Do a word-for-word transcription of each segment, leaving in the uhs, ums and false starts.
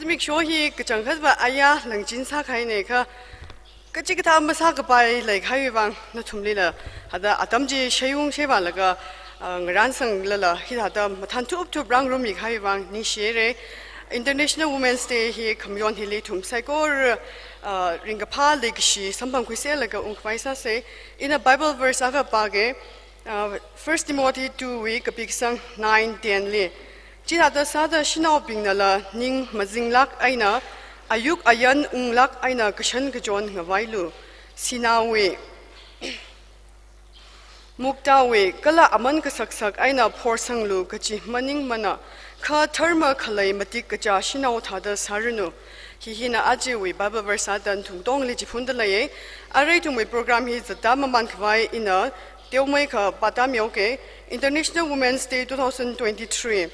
Zimiksho hi kachangkhatva aya langchin sākahaina kha, kachikathā masākapai leikahaiwui vang nathumlila hithāda atam chi shayung sheba laga, ah, ngarānsanglala hithāda mathān thupthup rāngarummi kahaiwui vang ningshire. International Women's Day hi khamayon hili ithum saikora, ah, ringkaphā leikashi samphangkhuisa laga ungkhavai sāsa. Ina Bible verse akha pāga, ah, First Timothy two wui kapi kasang nine ten li. Chithāda sāda shanaobingnala ning mazinglāk eina, ayuk ayan unglāk eina kashan kachon ngavailu. Sināwui, muktawui, kala aman kasaksak eina phorsanglu kachi maningmana, kha dharma khalei matik kachā shanao thāda sāranu. Hi hina ajawui Bible verse sāda nathum katongli chiphunda leiya. Arui ithumwui program hi zatda mamānkhavai ina teomeikha pāda mihaoga. International Women's Day two thousand twenty-three,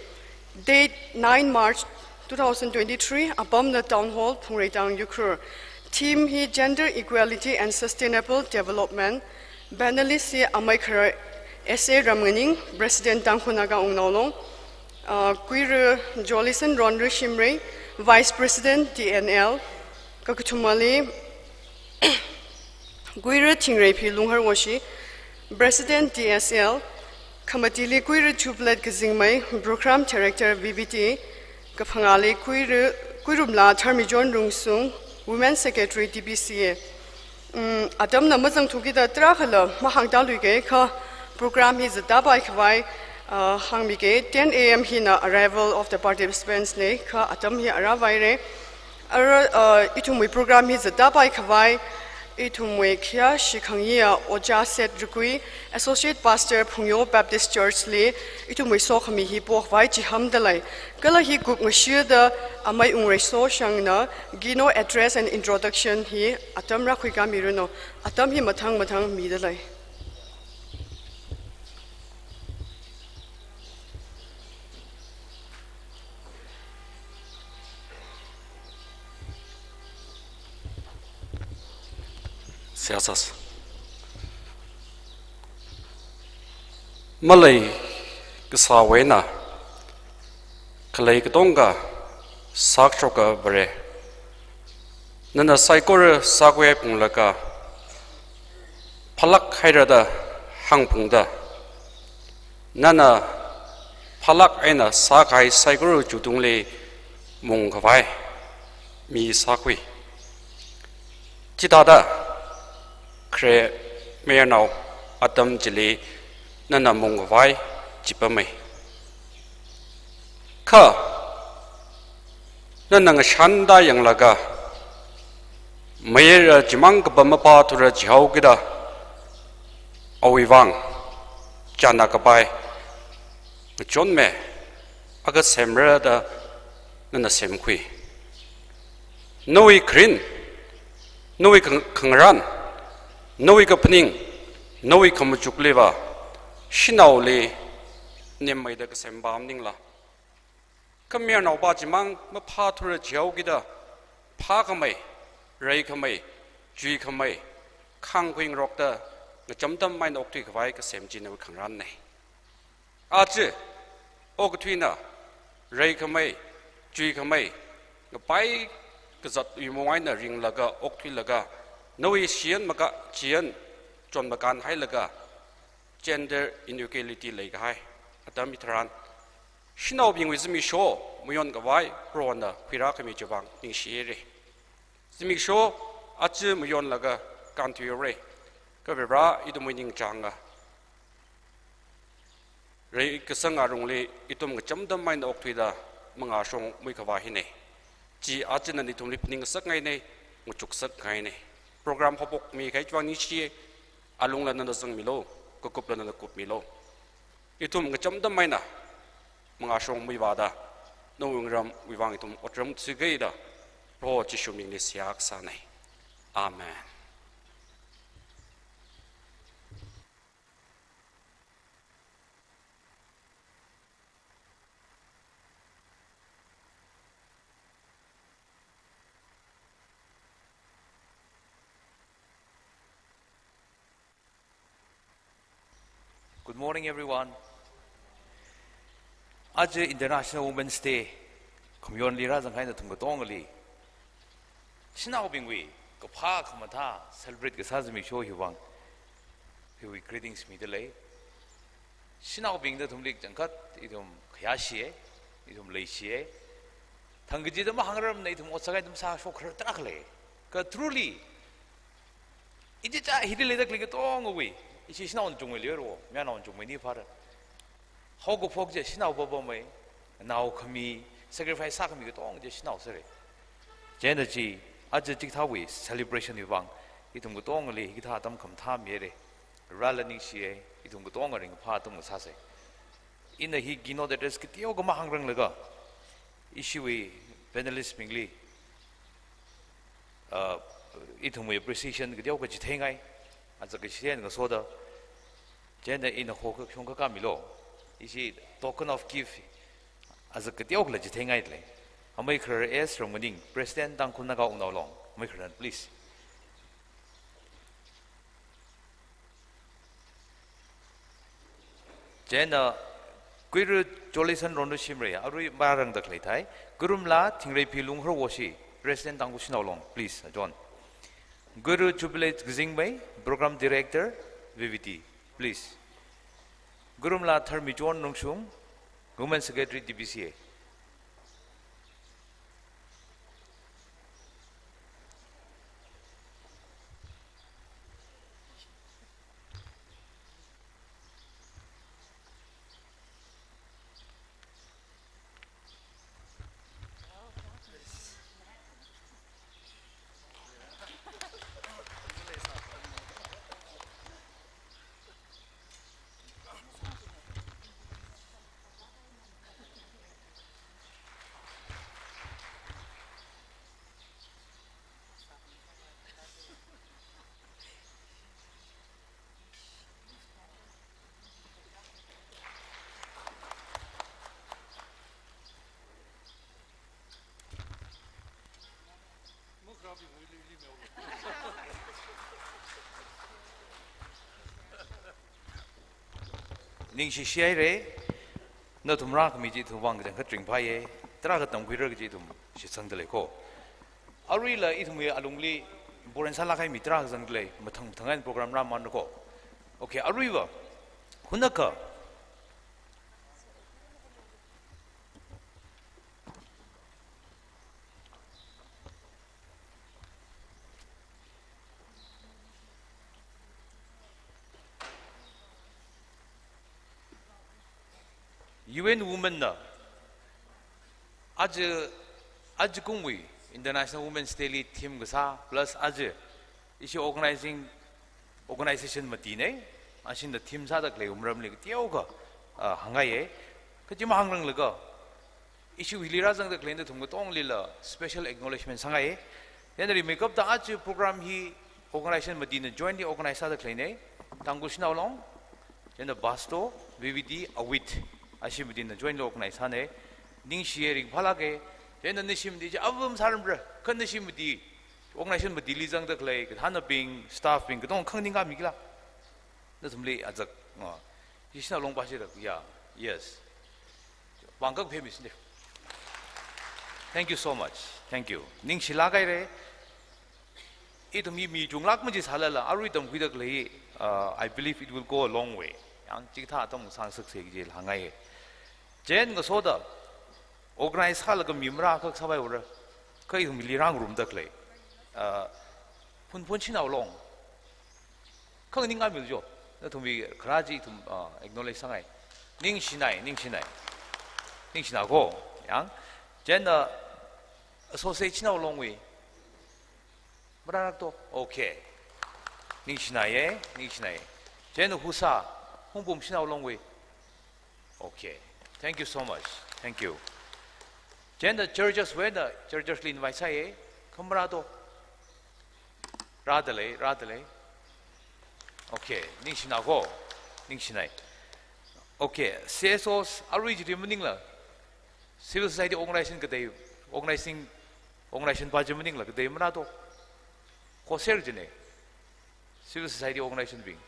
date nine March two thousand twenty-three, apamna Town Hall, Phungreitang, Ukhrul. Theme hi Gender Equality and Sustainable Development. Panelist hi Amei Kharar S A Ramnganing, President Tangkhul Naga Wungnaolong. Uh, Kuira Jolison Ronru Shimray, Vice President T N L. Kakathumali Kuira Thingreiphi Lunghar Woshi, President T S L, khamatili Kuira Tuplet Kazingmei, Program Director V B T, kaphangāli Kuira, Kuirumla Tharmichon Rungsung, Women Secretary T B C A. Mm, atamna mazangthukida tarākhala mahāngtāluiga kha program hi zatda paikhavai, ah, hāngmiga. Ten A M hina arrival of the participants na, kha atam hi arāvaira. Ara, uh, ithumwui program hi zatda paikhavai, ithumwui khayāshi khangayā Ojā Seth Rukui, Associate Pastor Phungyo Baptist Church li, ithumwui sokhami hi pokhavai chihānda lei. Kala hi kupngashida Amei Ungreiso Shangna keynote address and introduction hi atam rākhuikāmiranu, atam hi mathang mathang mida lei. Seihā sāsa. Malei kasāwui eina khalei katonga sākashoka Vare, nana saikora sākhuiphunglaga, phālāk hairada hāngphungda, nana phālāk eina sākahai saikora chiwui tungli mungkhavai mi sākhui. Chithāda khare mayarnao atam chili nana mungkhavai chipamei. Kha nana ngashanda yanglaga, mayara chimang kapam maphāthura chihaokida, awui vang chānna kapai ngachonmi akha semra da nana semkhui. Nawui kharin, nawui khang-, khangarān, nawui kaphaning, nawui khamachukliva shanaoli nemmeida kasempam maningla, kha mayarnaopa chimang maphāthura chihaokida, phākhamei, reikhamei, chuikhamei, khangkhuingarokta ngacham atam eina okthuikhavai kasem chi nawui khangarānna. Aja okathuina, reikhamei, chuikhamei, ngapai kazat yuimong eina ringlaga okthuilaga, nawui shiyan maka chiyan chonmakān hailaga, gender inequality leikahai atam hitharan, shanaobingwui zimiksho mayonkhavai Prohona khuirākhami chiwui vang ningshire. Zimiksho aja mayonlaga kānthuihaora. Kha Vare, ithumwui ningchānga reikasanga lungli ithum ngacham atam eina okthuida mangāshong muikhavā hina. Chi aja nana ithumli phaning ngasakngaina, ngachukngasakngaina. Program haophokmi kahai chiwui vang ningshi, alungla nana zangmilu, kakupla nana kupmilu. Ithum ngacham atam eina mangāshong muivāda, nawui ngarānwui vang ithum otram thuikida, Proho Jishu mingli seihā kasāna. Amen. Good morning, everyone. Aja International Women's Day. Khamayonli rāzangkahai nathum katongali, shanaobingwui kaphā khamathā celebrate kasā zimiksho hiwui vang, hiwui greetings midalei. Shanaobing nathumli kachangkhat ithum khayāshiya, ithum leishiya. Thang kachida mahāngrarmana, ithum ot sākahai atam sāshok kharar tarākha lei. Kha truly, ichicha hili leida khalei katongawui, ishi shanao chungmeili ro, mayarnao chungmeili phāra. Haokaphok chi shanao papamei, nao khami, sacrifice sākhami katong chi shanao sāra. Chieina chi, aja chikathāwui celebration wui vang, ithum katongali hikathā atam khamathā mira. Vareli ningshiya, ithum katonga ringphā atam ngasāsa. Ina hi keynote address kateokha mahāngranglaga, ishiwui panelist bingli, uh, ithumwui appreciation kateokha chitheingai, aja kashi ngasoda, chieina ina hokha shongkha kamilu, ishi token of gift, aja kateokhala chitheingailei. Amei kharar S Ramnganing, President Tangkhul Naga Wungnaolong, amei kharar, please. Chieina, Kuiru Jolison Rondu Shimray, arui marāngda khalei thai. Kurumla Thingreiphi Lungharwoshi, President Tangkhul Shanaolong, please, join. Kuiru Jubilate Kazingmei, Program Director, V V T, please. Kurumla Tharmichon Rungshung, Women Secretary, D B C A. Ningshishi haira, nathum rākhami chi ithum vang kachangkhat ringphāya, tarākha tamkhuira kaji ithum shitsangda lei ko. Aruila ithumwui alungli boring sālāk kahai mi tarākha zangda lei, mathang mathang eina program rāmān ko. Okay, aruiva, hunakha, U N Women na, aja, ajakumwui International Women's Day li theme kasā, plus aja, ishi organizing, organization matina, ashina theme sāda khalei maramli kateokha, ah, hāngngaiya. Kachi mahāngranglaga, ishi hili rāzangda khalei nathum katonglila special acknowledgement sāngaiya. Then rimeikapta aja program hi organization matina jointly organize sāda khaleina, Tangkhul Shanaolong, chieina BASTO, V V T, AWIT, ashi matina jointly organize sāna. Ningshiya, ringphālāka. Chieina nashi mati chi avam sāramra, kha nashi mati, organization matili zangda khalei kathānabing, staff bing, katong khanganing kami kala. Nathumli azak, ah, ishi Shanaolong pāshira, yeah, yes. Pangkak phemisinda. Thank you so much. Thank you. Ningshilāk haira. Ithum hi mi chunglāk machāsālala, arui tamkhuida khalei, uh, I believe it will go a long way. Yang chikathā atam sāngasaksa kaji hāngngaiya. Chieina ngasoda, organize sālaga mi marākhak sāpai ura, kha ithumli rāngarumda khalei, uh, Phunphun Shanaolong. Khanganing kamilu jo, nathumwui kharā chi ithum, ah, acknowledge sāngai. Ningshinai, ningshinai. Ningshina ko, yang. Chieina, ah, Associate Shanaolongwui. Marālāk to? Okay. Ningshinaiya, ningshinai. Chieina Husa, Hungpung Shanaolongwui. Okay. Thank you so much. Thank you. Chieina churches wui eina, churches li invite sāya, kha marā to? Rāda lei, rāda lei. Okay, ningshina ko, ningshinai. Okay, C S Os arui chili maningla, civil society organization katei, organizing, organization pa chi maningla katei marā to? Khoser china, civil society organization bing.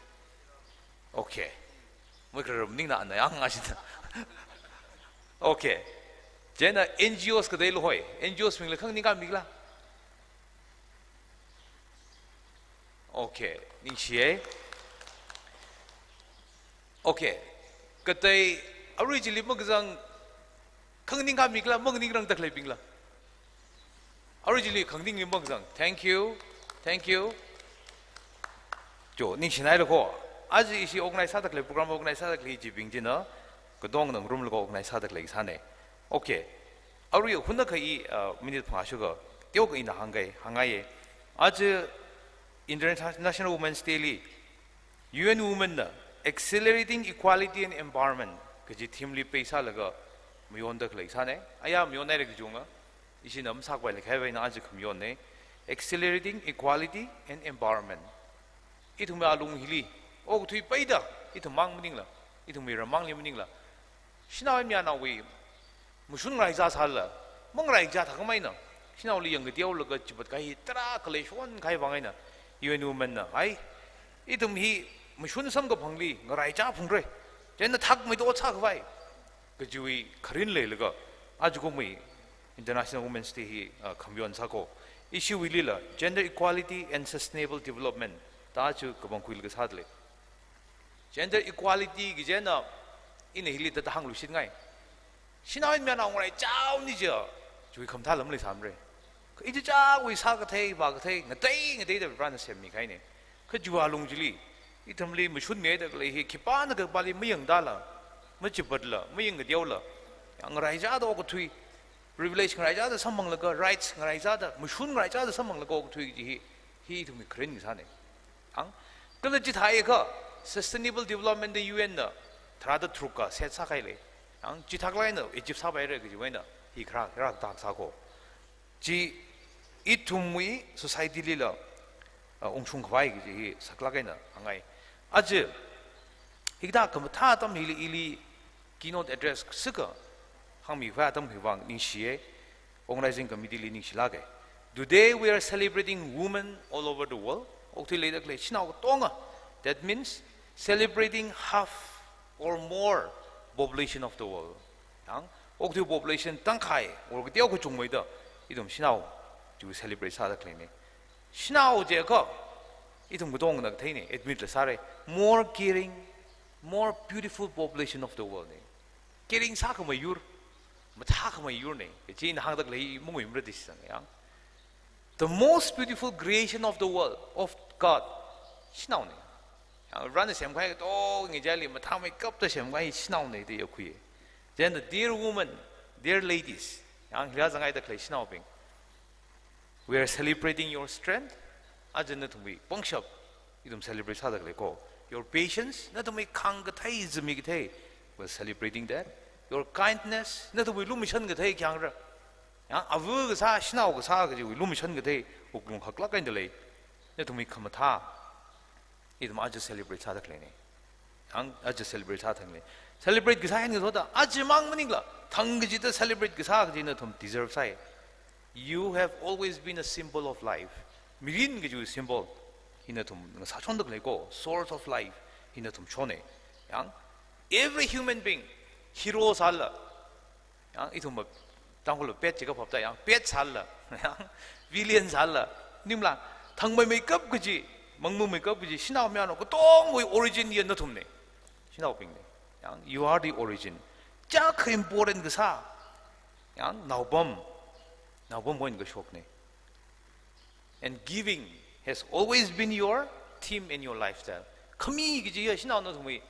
Okay. Mui kharar maningna ana yang ashina. Okay. Chieina N G Os kateila hoi, N G Os bingla khanganing khami khala? Okay, ningshiya. Okay, katei arui chili makazang khanganing khami khala, manganingrangda khaleibingla? Arui chili khanganing makazang. Thank you. Thank you. Jo, ningshinailako. Aja ishi organize sāda khalei, program organize sāda khalei chibing china katongana ngarumlaga organize sāda khalei sāna. Okay. Arui hunakha i, uh, minute phangā shukha, teokha ina hāngkahai, hāngngaiya. Aja International Women's Day li U N Women na Accelerating Equality and Empowerment kaji theme li base sālaga mayonda khalei sāna. Aya mayonhaira kachunga, ishina masākapai leikhavai eina aja khamayonna. Accelerating Equality and Empowerment. Ithumwui alung hili okathui peida, ithum mang maningla, ithumwui ram mangli maningla, shanao mayarnaowui mashun ngaraichā sālala, mangaraichā thākhamei eina shanaoli yangkateolaga chipat kahai hi tarākha leishonkahai vang eina U N Women na, hai, ithum hi mashun samkaphangli ngaraichā phungra. Chieina thakmeida ot sākhavai kajiwui kharin leilaga ajakumwui International Women's Day hi, ah, khamayon sāko. Ishiwuilila Gender Equality and Sustainable Development da aja kapangkhuilaga sādalei. Gender equality kaji eina ina hili thāda hāngluishitngai. Shanao eina mayarnao ngaraichāhaoni jiakha, chiwui khamathā lam leisāmara. Kha ichichāwui sākathei, vākathei, ngatei ngateida Varena semmi kahaina. Kha chiwui alung chili ithumli mashunmida khalei hi khipānakha pali mayangdala, machipatla, mayangkateola, ya ngaraichāda okathui, privilege ngaraichāda samphanglaga, rights ngaraichāda, mashun ngaraichāda samphanglaga okathui kaji hi, hi ithumwui kharin kasāna. Ang, kala chithāakha Sustainable Development da U N na tharāda tharuk ka set sākahailei. Ang, chithāklāk eina achieve sāpaira kajiwui eina hi khara, khara tak sāko. Chi ithumwui society lila, uh, ungshungkhavai kaji hi saklāk eina hāngngai. Aja hikathā khamathā atam hili ili keynote address sākha hāngmikhavai atam hi vang ningshiya, organizing committee li ningshilāka. Today we are celebrating women all over the world. Okathuili leida khalei shanao katonga. That means celebrating half or more population of the world. Yang, okathui population tangkhai or kateo kachungmeida ithum shanao chiwui celebrate sāda khaleina. Shanao jiakha ithum katongana katheina, admit la sāra. More caring, more beautiful population of the world na. Caring sākhamei yur, mathākhamei yurna. Kachi ina hāngda khalei mungui mra disang yang. The most beautiful creation of the world, of God, shanaona. Yang Varena semkahai katonga chili mathāmeikapta semkahai shanaona da yākhui. Then the dear women, dear ladies, yang hila zangngaida khalei shanaobing, we are celebrating your strength. Aja nathumwui pangshap ithum celebrate sāda khaleiko. Your patience, nathumwui khāngkathei, zimikathei, we're celebrating that. Your kindness, nathumwui lumashan kathei kyangra. Yang ava kasā, shanao kasā kajiwui lumashan kathei wuklung haklāk eina dalei. Nathumwui khamathā ithum aja celebrate sāda khaleina. Ang aja celebrate sāda khalei. Celebrate kasā eina ngasoda, aja mang maningla, thang kachida celebrate kasā kaji nathum deserve sāi. You have always been a symbol of life. Mirin kajiwui symbol hi nathum ngasāshonda khaleiko, source of life hi nathum shonna. Yang every human being hero sālala, yang ithumva Tangkhulva pet chi kaphapta, yang pet sālala, yang villain sālala, maningla, thangmeimeikap kaji, mangmeimeikap kaji shanao mayarnao katongawui origin ya nathumna. Shanaobingna. Yang you are the origin. Chiyākha important kasā, yang naopam, naopamwui eina kashokna. And giving has always been your theme and your lifestyle. Khami kaji ya shanao nathumwui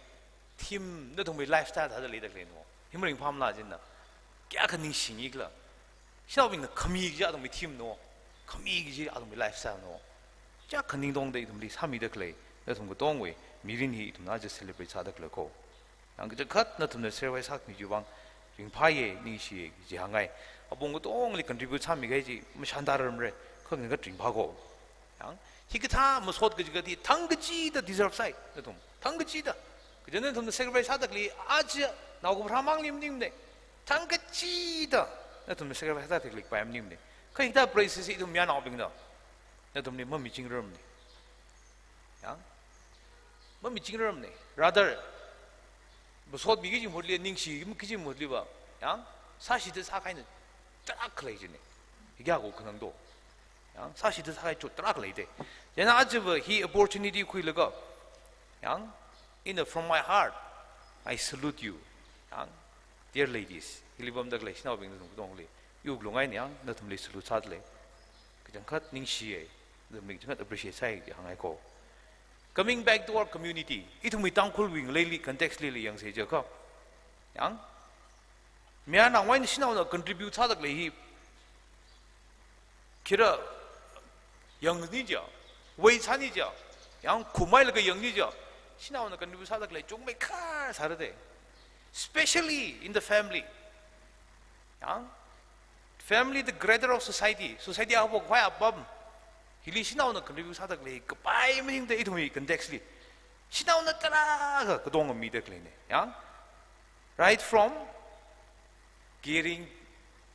theme, nathumwui lifestyle thāda leida khaleina. Himring phamla jinna. Kayākha ningshingi khala. Shanaobingna khami kaji athumwui theme na. Khami kaji athumwui lifestyle na. Chiyākha ningtongda ithumli sāmida khalei nathum katongawui mirin hi ithumna aja celebrate sāda khaleiko. Yang kachangkhat nathumna sacrifice sākhami chiwui vang ringphāya, ningshiya kaji hāngngai. Apong katongli contribute sāmikahai chi mashānda ramra, kha ngakha ringphāko. Yang hikathā masot kaji kathi thang kachida deserve sāi nathum. Thang kachida. Kaja nathumna sacrifice sāda khalei aja naokaphara mangli maningmana. Thang kachida nathumna sacrifice sāda khalei kapai maningmana. Kha hikathā praise hi ithum mayarnaobingna nathumli mamichingrarmana. Yang mamichingrarmana. Rather, masotmi kaji mahutli, ningshimi kaji mahutliva, yang Sāshida sākahaina tarākha lei jina. Hiyākha khanang do. Yang, sāshida sākahai chot tarākha leida. Chieina ajava hi opportunity khuilaga, yang, in a, from my heart, I salute you. Yang, dear ladies, hili pamda khalei shanaobing nathum katongli, iwui wuklung eina yang, nathumli salute sādalei. Kachangkhat ningshiya, nathumli kachangkhat appreciate sāi kaji hāngngai ko. Coming back to our community, ithumwui Tangkhulwui ngaleili context lila yangsa jiakha, yang, mayarnaowui eina shanaona contribute sāda khalei hi, khira yangni ja, wei sāni ja, yang khuimeilaga yangni ja, shanaona contribute sāda khalei chungmeikha sāra da. Especially in the family. Yang, family the cradle of society. Society ahaophok khavai apam. Hili shanaona contribute sāda khalei kapai maningda ithumwui context li. Shanaona tarākha katonga mida khaleina. Yang, right from carrying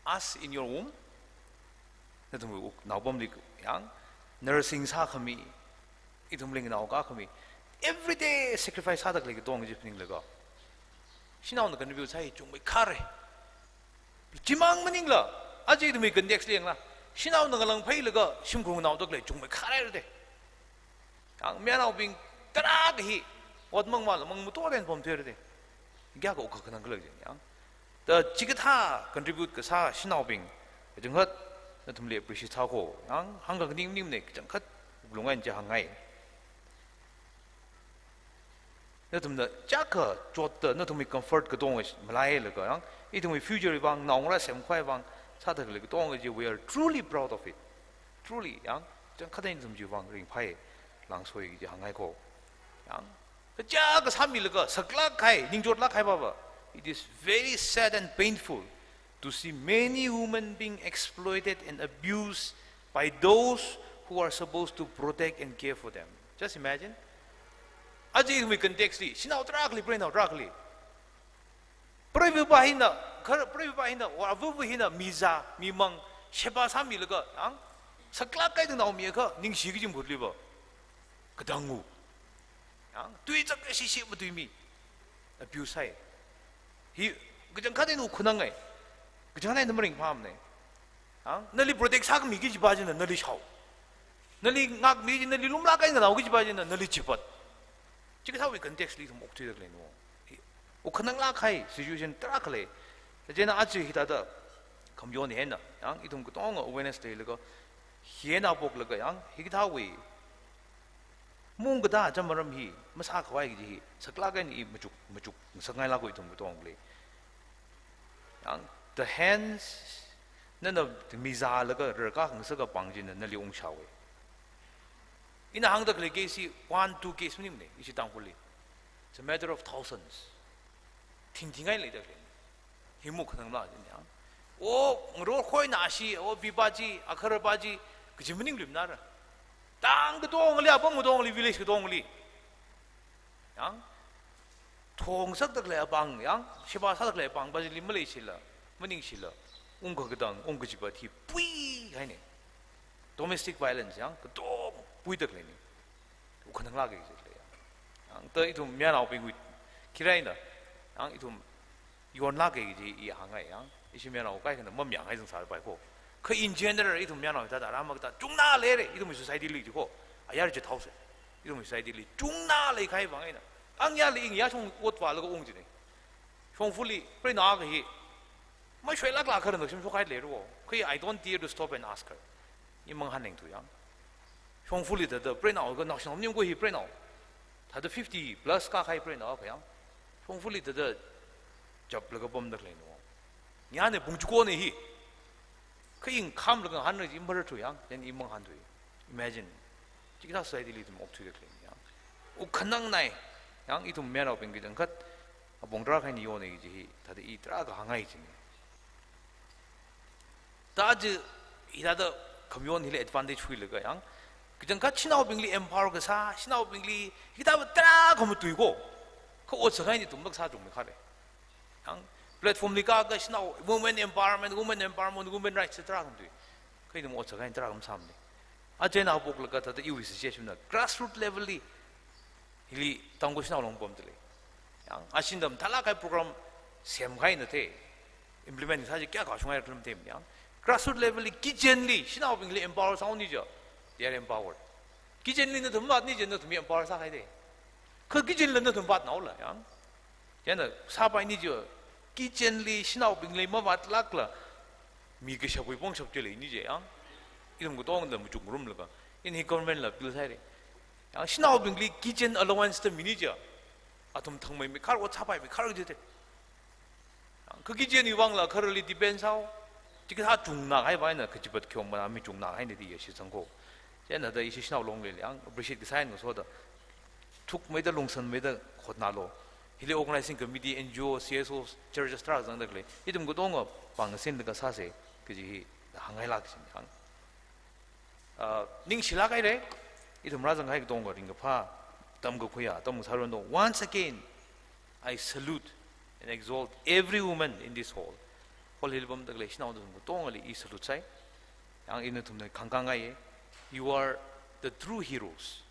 us in your womb, nathumwui wuk naopamli, yang, nursing sākhami, ithumli nganao kakhami, everyday sacrifice sāda khalei katong chi phaninglaga, shanaona contribute sāi chungmeikha ra. Chimang maningla, aja ithumwui context li yangla, shanaona ngalāng phailaga shimkhur nganaoda khalei chungmeikha ra da. Yang, mayarnaobing tarākha hi, ot mang mala mang muto den pamthuira da. Kayākha wuk kakhanang khala jin yang. Da chikathā contribute kasā shanaobing, kachangkhat nathumli appreciate sā ko. Yang, hāngkhanganing maningmana, kachangkhat wuklung eina chi hāngngai. Nathumna chākha chotta, nathumwui comfort katonga malailaga, yang, ithumwui future wui vang, naongarā semkhavai vang, sāda khalei katonga chi, we are truly proud of it. Truly, yang, kachangkhat eina nathum chiwui vang ringphai, langsoi kaji hāngngai ko. Yang, kachākha sāmilaga, saklāk kahai, ningchotlāk kahai pava. It is very sad and painful to see many women being exploited and abused by those who are supposed to protect and care for them. Just imagine. Aja ithumwui context li, shanao tarākhali, preinao tarākhali, preiva̱pa hina, khar preiva̱pa hina, or ava̱va̱ hina, mizā, mimang, sheba sāmilaga, yang, saklāk kahai tang naomi akha, ningshi kaji mahutliva, katang u. Yang, tui chak shishi matuimi. Abuse sāi. Hi, kachangkhat eina wuk khanangai. Kachangkhat eina maringphāmana. Yang, nali protect sākhami kajipa china nali shao. Nali ngākmi kaji, nali lumlāk kahai nganao kajipa china nali chipat. Chikathāwui context li ithum okthuida khaleina. Hi, wuk khananglāk kahai situation tarākha lei. Chieina aja hithāda khamayon hina, yang, ithum katonga awareness leilaga, hi eina haophoklaga, yang, hikathāwui maungkatā chānjam hi masākhavai kaji hi, saklāk eina i machuk, machuk ngasakngailāk ko ithum katongli. Yang, the hands, nana mizālaga rarkā khangasak apāng china nali ungshaowa. Ina hāngda khalei case hi one, two case maningmana, ishi Tangkhulli. It's a matter of thousands. Thingthingai leida khalei. Hi wuk khanangla jin yang. O, ngarokhoina ashi, o, pipa chi, akharpa chi, kaji maningluimana ra. Tang katongali, apam katongali, village katongali. Yang, thong sakda khalei apāng, yang, sheba sāda khalei apāngpa chili maleishila, maningshila, ungkakatang, ungkachipat hi puihaina. Domestic violence, yang, katong puida khaleina. Wuk khananglāka kaji lei, yang. Yang, thāda ithum mayarnaobingwui khiraina, yang, ithum yonlāka kaji i hāngngai, yang. Ishi mayarnao kaikhana mamayāngai zangsāpai ko. Kha in general ithum mayarnao hithāda rāmakta chungna leira, ithum society li ji ko. Ayar jithaosa. Ithum society li chungna leikahai vang eina, ang yali ing ya shong ot vālaga ung jina. Shongfali, preinao akha hi mashoilākla kharana shim shokhai leira wo. Kha I don't dare to stop and ask her. I manghān lengthu yang. Shongfali thāda preinao akha national ning ko hi preinao. Thāda fifty plus kākahai preinao akha yang. Shongfali thāda chaplaga pamda khaleina. Ngayāna pung chikona hi. Kha ing khamlaga ngahānra ji marathu yang, then i manghānthu. Imagine. Chikathā society li ithum okthuida khalei yang. Wuk khanangnai, yang, ithum mayarnaobing kachangkhat, apong tarākha eina yona kaji hi, thāda i tarākha hāngngai jina. Thāda chi, hithāda khamayon hili advantage huilaga yang, kachangkhat shanaobingli empower kasā, shanaobingli, hithāva tarākha matui ko. Kha ot sākahai ni tumlāk sā chungmeikha ra. Yang, platform li kākha shanao, women empowerment, women empowerment, women rights, et cetera khamtui. Kha ithum ot sākahai tarākha masāmana. Aja eina haophoklaga thāda iwui suggestion na, grassroot level li, hili Tangkhul shanao long pamda lei. Yang, ashina mathālāk kahai program semkahaina te. implement sā chi kayākha shungai khalam tem yang. Grassroots level li, kitchen li, shanaobingli empower sāuni ja. They are empowered. Kitchen li nathum vātni ja, nathum empower sāhaide. Kha kitchen la nathum vātnaola yang. Chieina sāpaini ja, kitchen li shanaobingli mavātlākla, mi kashapwui pongshap chi leini ja yang. Ithum katongana machukngarumlaga, ina hi government la appeal sāhaire. Yang shanaobingli kitchen allowance da mini ja. Athum thangmei mi khar, ot sāpai mi khar jite. Kha kitchen wui vangla kharali depend sāo. Chikathā chungnā kahai vang eina kachipat khiong mana mi chungnā kahaina da ya shitsangko. Chieina da ishi shanao longli yang appreciate kasā eina ngasoda, thukmeida lungsanmeida hotnālu. Hili organizing committee, N G O, C S O, churches tarākha zangda khalei, ithum katonga pāngsin da kasāse kaji hi da hāngngailāk sin yang. Ah, ningshilāk haire, ithum rāzang kahai katonga ringkaphā, tamkakhuiya, tamkasā aruiwui eina. Once again, I salute and exalt every woman in this hall. Hall hili pamda khalei shanao nathum katongali i salute sāi. Yang ina nathumna khangkāngaiye. You are the true heroes.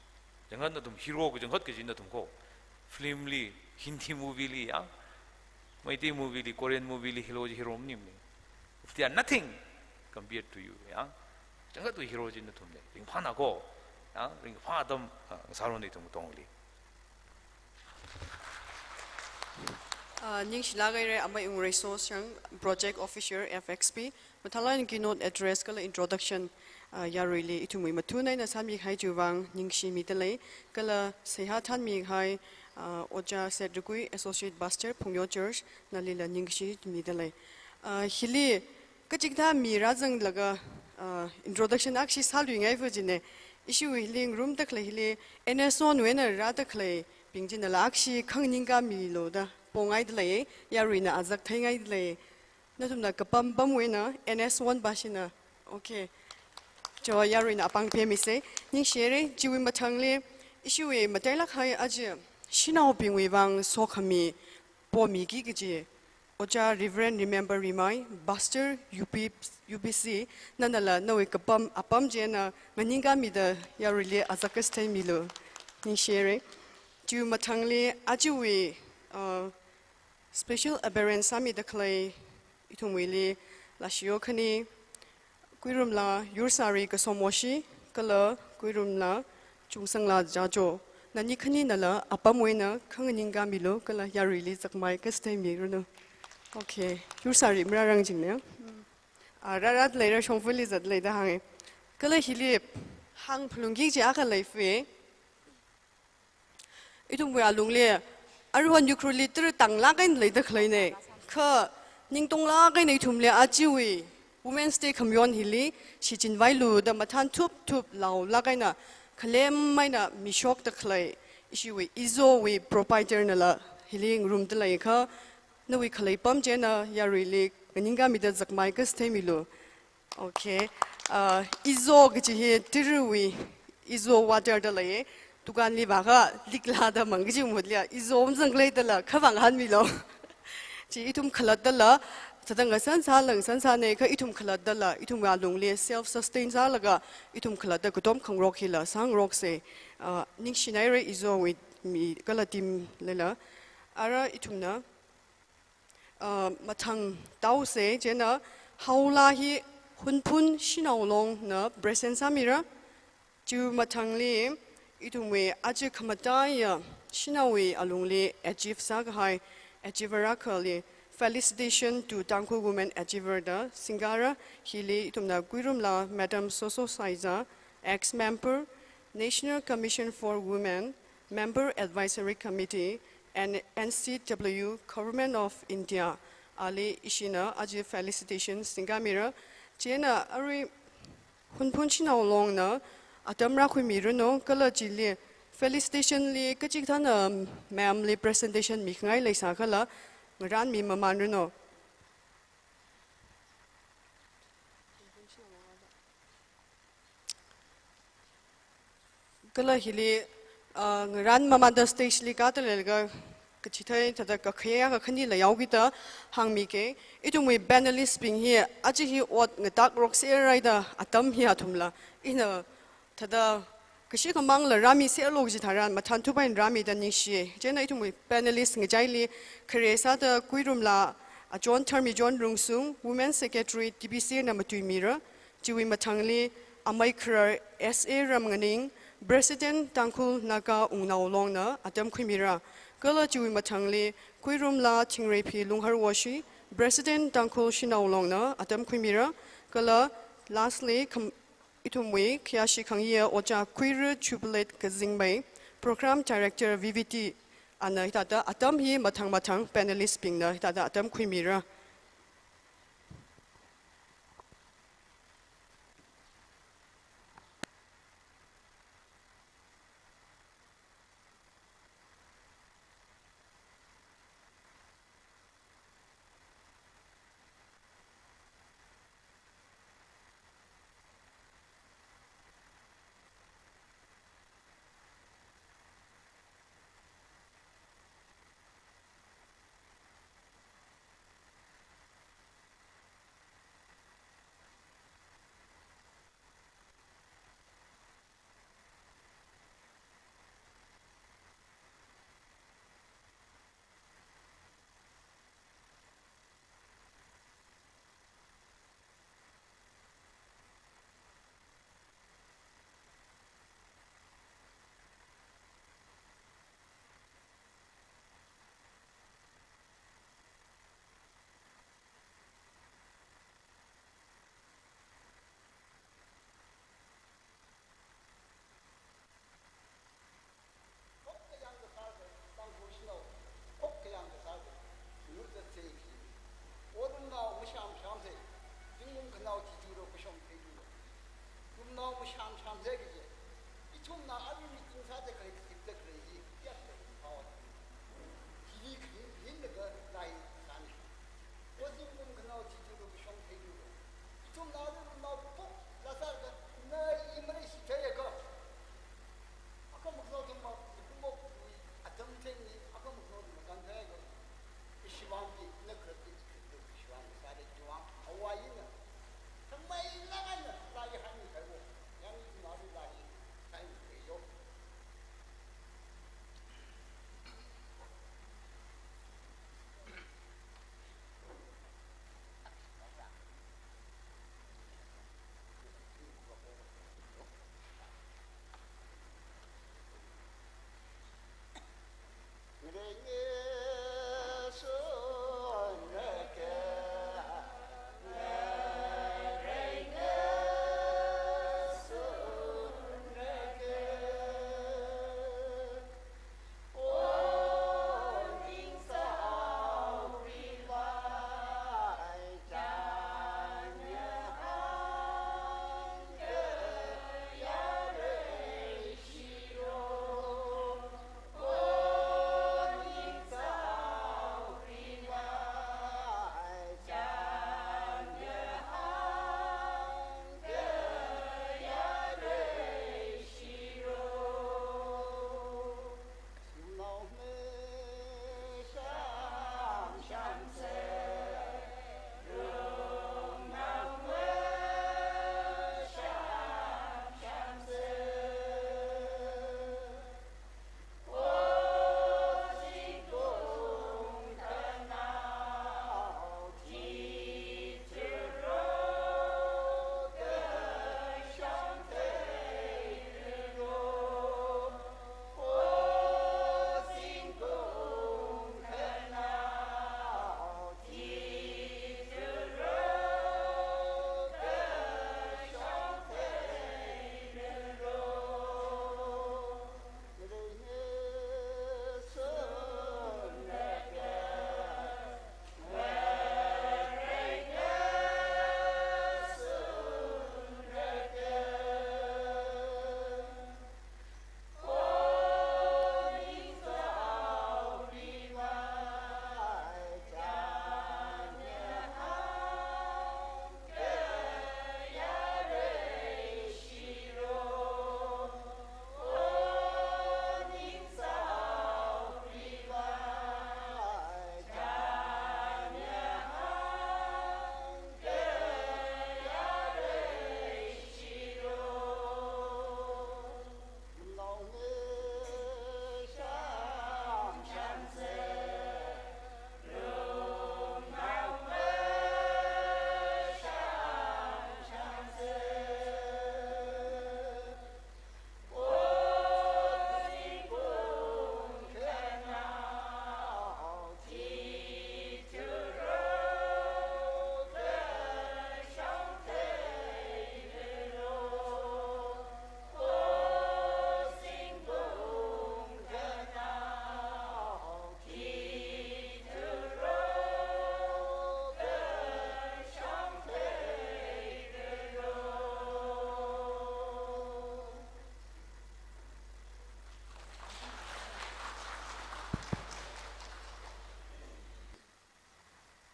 Kachangkhat nathum hero kachangkhat kaji nathum ko. Film li, Hindi movie li, yang Meitei movie li, Korean movie li, hero chi hero maningmana. They are nothing compared to you, yang. Kachangkhatwui hero chi nathumne. Ringphāna ko, yang, ringphā atam, ah, sāranu ithum katongli. Ah, ningshilāk haire, Amei Ungreiso Shang, Project Officer, F X P. Mathālāk eina keynote address kala introduction, ah, yaruili ithumwui mathun eina sāmi kahai chiwui vang ningshimida lei, kala seihā thanmi kahai, ah, Ojā Seth Rukui, Associate Pastor, Phungyo Church, nalila ningshimida lei. Ah, hili kachikathā mi rāzanglaga, ah, introduction akhashi sāluingai fu jine, ishiwui hili ngarumda khalei hili N S one wui eina rāda khaleibing chinala akhashi khanganingkāmilu da pongaida lei, yaruina azak theingaida lei. Nathumna kapam pamwui eina N S one pāshina. Okay. Cho yaruina apāng phemise. Ningshihaire, chiwui mathangli, ishiwui matailāk kahai aja shanaobingwui vang sokhami pomiki kaji Ojā Reverend Remember Rimai, Pastor U P, U P C, nanala nawui kapam apam chieina nganingkāmida yaruili azak kasā theimilu. Ningshihaire. Chiwui mathangli ajawui, uh, special appearance sāmida khalei ithumwuili Lashiyo khani, Kuirumla Yursari Kasomoshi, kala Kuirumla Chungsanglā Jajo. Nani khaninala apamwui eina khanganingkāmilu, kala yaruili zakmai kasā theimiranu. Okay, Yursari marārang jingne. Ah, rārada leira, shongfali zatda leida hānge. Kala hili hāngphalungki kaji akha leifue. Ithumwui alungli, aruihon Ukhrulli tara tanglāk eina leida khaleine. Kha ningtonglāk eina ithumli ajawui Women's Day khamayon hili shichinvailu da mathān thupthup laolāk eina khalem eina mishokda khalei ishiwui Izowui proprietor nala hili ngarumda leiakha, nawui khalei pam chieina yaruili nganingkāmida zakmai kasā theimilu. Okay. Uh, Izo kaji hi Tiruwui Izo water da leiye. Dukanli vākha liklada mang kaji mahutli Izo mazanglei dala khavang hanmilu. Chi ithum khalattala, thada ngasan sāla ngasan sāne, kha ithum khalattala, ithum alungli self sustain sālaga, ithum khalatta katom khangarok hila sāngarokse. Uh, ningshinaire Izowui mi kala team lila. Ara ithumna, uh, mathang taose, chieina Haola hi Hunphun Shanao Longna present sāmira. Chiwui mathangli ithumwui aja khamataiya shanaowui alungli achieve sākahai achiever akhali, Felicitation to Tangkhul Women Achiever da singkara. Hili ithumna Kuirumla Madam Soso Saiza, ex-member, National Commission for Women, Member Advisory Committee, and N C W, Government of India, ali ishina aja felicitation singkāmira. Chieina arui Hunphun Shanao Longna atam rākhuimiranu, kala chili felicitation li kachikathāna ma'am li presentation mikhangai leisākhala ngarānmi mamanranu. Kala hili, ah, ngarān mamanda stage li kāda leilaga kachithei thada kakhayā kakhanila yaokida hāngmike. Ithumwui panelist bing hi aja hi ot ngatākrokserhaida atam hi athumla ina thada kashi kamangla rāmiserlu kaji tharan mathān thupain rāmida ningshi. Chieina ithumwui panelist ngachaili khare sāda Kuirumla, Achon Tharmichon Rungsung, Women Secretary T B C na matuimira. Chiwui mathangli Amei Kharar S A Ramnganing, President Tangkhul Naga Wungnao Longna atam khuimira. Kala chiwui mathangli Khuirumla Thingreiphi Lungharwoshi, President Tangkhul Shanao Longna atam khuimira. Kala lastly, kham-, ithumwui khayāshi khangayā Ojā Khuira Jubilate Kazingmei, Program Director V V T, ana hithāda atam hi mathang mathang panelist bingna hithāda atam khuimira. Khokkhayang kasā se, Tangkhul shanao, khokkhayang kasā se, yurda se ki. O rumnao masham sham se, zingkum khanao chi chi ro kashong se ki ro. Rumnao masham sham se ki je. Ithumna arui meeting sāda khalei, khipda khalei hi, kayākha khalei pao. Hili khalei, hili laga lai sāni. O zingkum khanao chi chi ro kashong se ki ro. Ithumna arui rumnao pok, lasar ka, na i mare shi chaya ka. Akha makhanao thumma, kumok, atam thengni, akha makhanao thumma kan thai ko. Ishiwang ki, na krat ki, krat ki, ishiwang ki, sare kiwang, hawa ina. Thangmei langana, lai hani kai wo. Yang i ma lai, kai ni kai yo.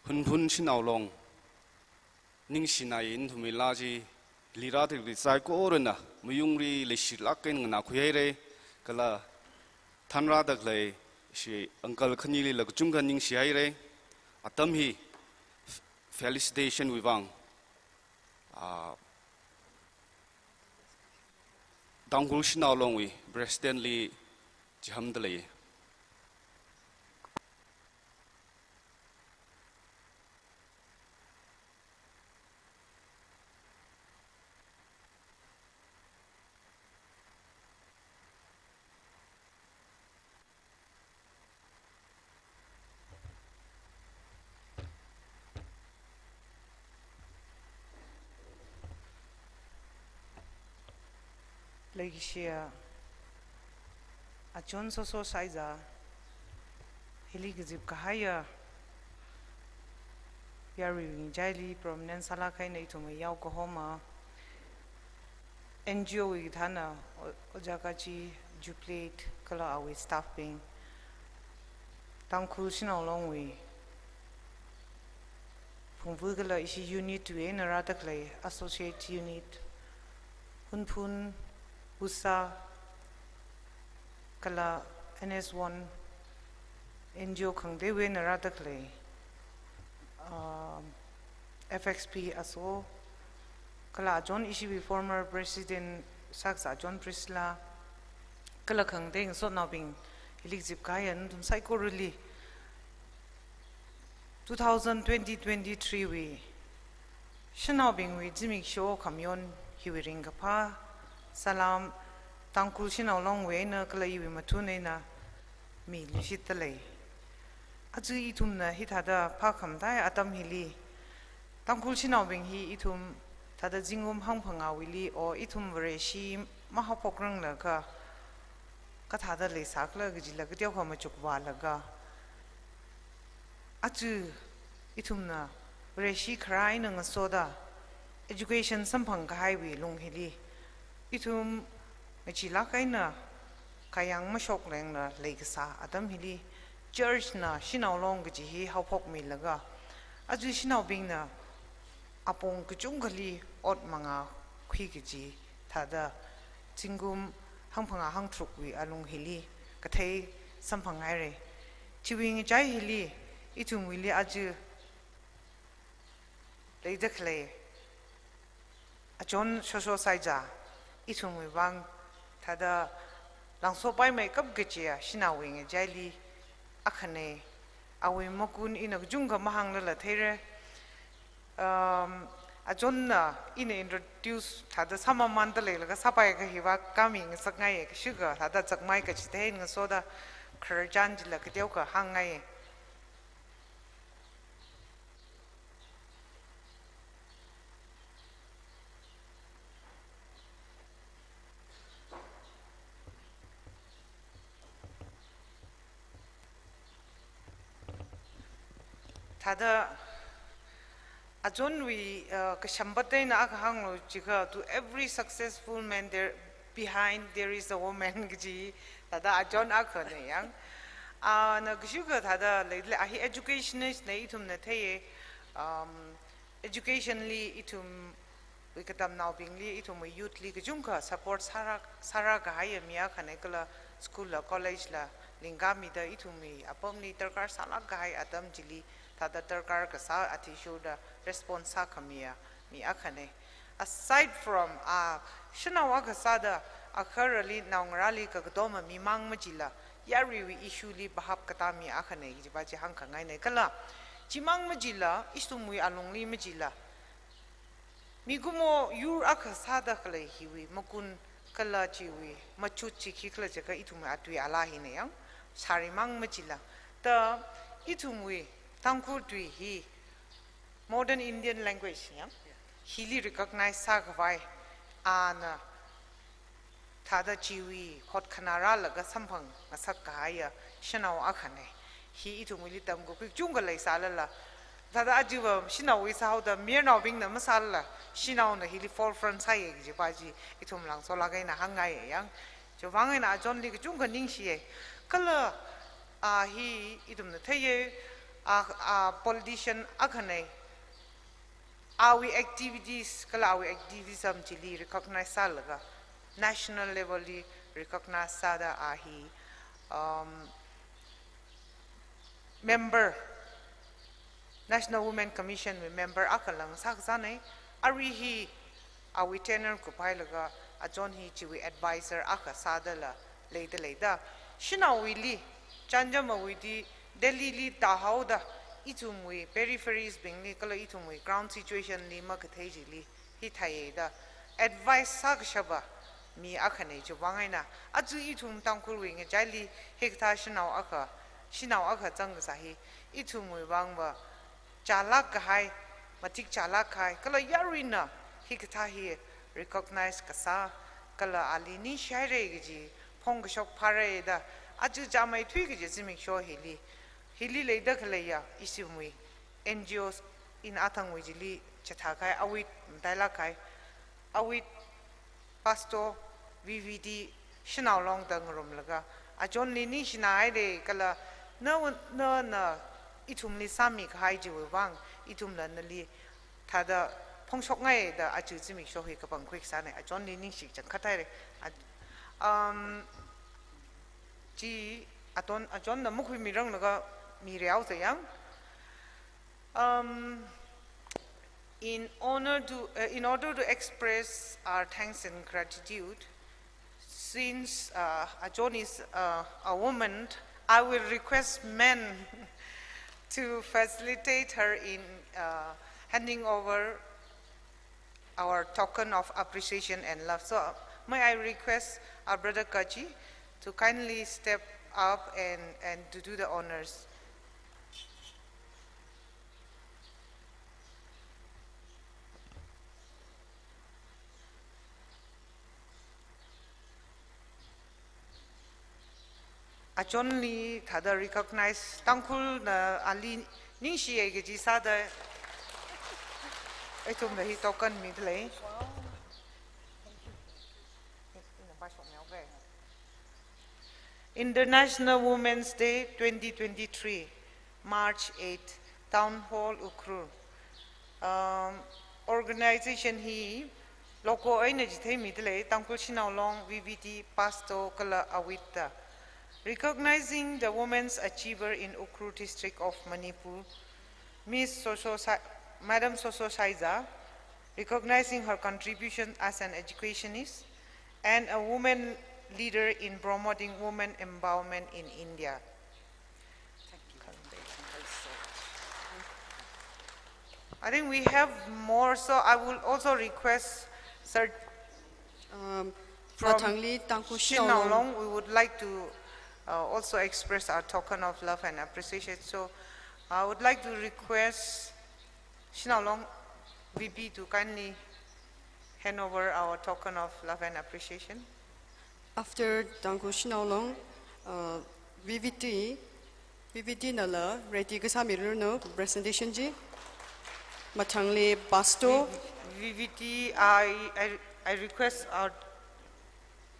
Phunphun Shanao Long, ningshina yin thumila chi, lira tikri saikorana, mayungli leishilāk eina nganākhui haira, kala thanrāda khalei ishi uncle khanilila kachungkha ningshi haira, atam hi felicitation wui vang, ah, Tangkhul Shanao Long wui President li chihāmda lei. Leikashiya Achon Soso Shaiza, hili kazip kahaiya yaruiwui ngachaili prominent sālāk eina ithum yao kahoma, N G O wui thāna, O-, Ojā Kachi Jubilee kala awui staff bing, Tangkhul Shanao Long wui phungvu kala ishi unit wui eina rāda khalei associate unit, Phunphun, Usa, kala N S one, N G O khangateiwui eina rāda khalei, um, F X P aso, kala Achon ishiwui former president sākasā Achon Priscilla, kala khangatei ngasotnaobing, hili kazip kahaiya nathum saikorali two thousand twenty twenty-three wui shanaobingwui zimiksho khamayon hiwui ringkaphā salam Tangkhul Shanao Long wui eina kala iwui mathun eina miluishitda lei. Aja ithumna hithāda phākhamataiya atam hili, Tangkhul shanaobing hi ithum thāda zingkum hangphangāwuili, o ithum Vareshi mahaophokranglaga kathāda leisākhala kajila kateokha machukvālaga, aja ithumna Vareshi kharā eina ngasoda education samphang kahaiwui lung hili, ithum ngacheelāk eina kayang mashoklengla leikasā atam hili, church na Shanao Long kaji hi haophokmilaga, aja shanaobingna apong kachungkhali ot mangākhui kaji thāda zingkum hangphangā hangtharukwui alung hili kathei samphang haira. Chiwui ngachai hili, ithumwuili aja leida khalei Achon Soso Shaiza, ithumwui vang thāda langsopai meikap kajiya shanaowui ngachaili akhana. Awui makun ina kachungkha mahānglala theira. Um, Achonna ina introduce thāda sāmamānda leilaga sāpai kahiva kami ngasakngaiya, kashuka thāda zakmai kachithei ngasoda khararchan chila kateokha hāngngaiya. Thāda Achonwui, uh, kashampat eina akha hānglu jiakha, "To every successful man there, behind there is a woman," kaji thāda Achon akhana yang. Ah, na kashuka thāda lei, lei, a hi educationist na ithumna theiya, um, education li ithumwui katamnaobingli, ithumwui youth li kachungkha support sāra, sāra kahaiya mi akhana kala school la, college la lingkamida ithumwui apamli darkar sālāk kahai atam chili thāda darkar kasā athishurda response sākhamiya mi akhana. Aside from, ah, shanao akha sāda, akharali naongarāli kakatoma mimang machila, yaruiwui issue li bahap katā mi akhana kajiva chi hāngkhangaina. Kala, chimang machila, ithumwui alungli machila, mikumo yur akha sāda khalei hiwui makun kala chiwui machut chi khikhala jiakha ithumwui atui alaa hina yang, sārimang machila. Ta ithumwui Tangkhul tui hi modern Indian language yang, hili recognize sākhavai, ana thāda chiwui hotkhanā rālaga samphang ngasak kahaiya shanao akhana. Hi ithumwuili tamkakhui kachungkha leisālala, thāda ajiva shanaowui sāhaoda mayarnaobingna masālala, shanaona hili forefront sāya kajiva chi ithum langsolāk eina hāngngaiya yang. Chiwui vang eina Achonli kachungkha ningshiya. Kala, a hi ithumna theiya, a, a politician akhana. Awui activities kala awui activism chili recognize sālaga, national level li recognize sāda a hi, um, member, National Women Commission wui member akhala ngasā kasāna. Arui hi awui tenure kuphailaga, a John hi chiwui advisor akha sādala leida leida. Shanaowuili, chānjamwuili, Delhi li tāhaoda, ithumwui peripheries bingli, kala ithumwui ground situation li makathei chili, hithāda advice sākashapa mi akhana chiwui vang eina. Aja ithum Tangkhulwui ngachaili hikathā shanao akha, shanao akha zangkasā hi, ithumwui vangva chālāk kahai, matik chālāk kahai, kala yaruina hikathā hi recognize kasā, kala ali ningshihaira kaji phongkashok phāra da, aja chāmeithui kaji zimiksho hili, hili leida khaleiya, ithumwui N G Os eina athangwui chili chithākahai, awit matailāk kahai, awit Pastor V V T Shanao Long da ngarumlaga, a John li ningshinahaira kala na, na, na ithumli sāmikahai chiwui vang, ithumla nali thāda phongshokngai da aja zimiksho hi kapangkhui kasāna, a John li ningshi changkhat haira. A, um, chi a John, a John na makhuimiranglaga mira haosa yang. Um, in honor to, uh, in order to express our thanks and gratitude, since, uh, a John is, uh, a woman, I will request men to facilitate her in, uh, handing over our token of appreciation and love. So, uh, may I request our brother Kaji to kindly step up and, and to do the honors. A John li thāda recognize, Tangkhulna ali ningshiya kaji sāda, ithumna hi token midalei. International Women's Day twenty twenty-three, March eight, Town Hall, Ukhrul. Um, organization hi logo eina chitheimidalei, Tangkhul Shanao Long, V V T, Pastor kala awit da. Recognizing the women's achiever in Ukhrul district of Manipur, Miss Soso Sa-, Madam Soso Saiza, recognizing her contribution as an educationist and a woman leader in promoting women empowerment in India. I think we have more, so I will also request Sir, um, from Mathangli Tangkhul Shanao Long. Shanao Long, we would like to, uh, also express our token of love and appreciation. So I would like to request Shanao Long V P to kindly hand over our token of love and appreciation. After Tangkhul Shanao Long, uh, V V T, V V T nala ready kasāmiranu presentation chi. Mathangli Pastor. V-, V V T, I, I, I request our,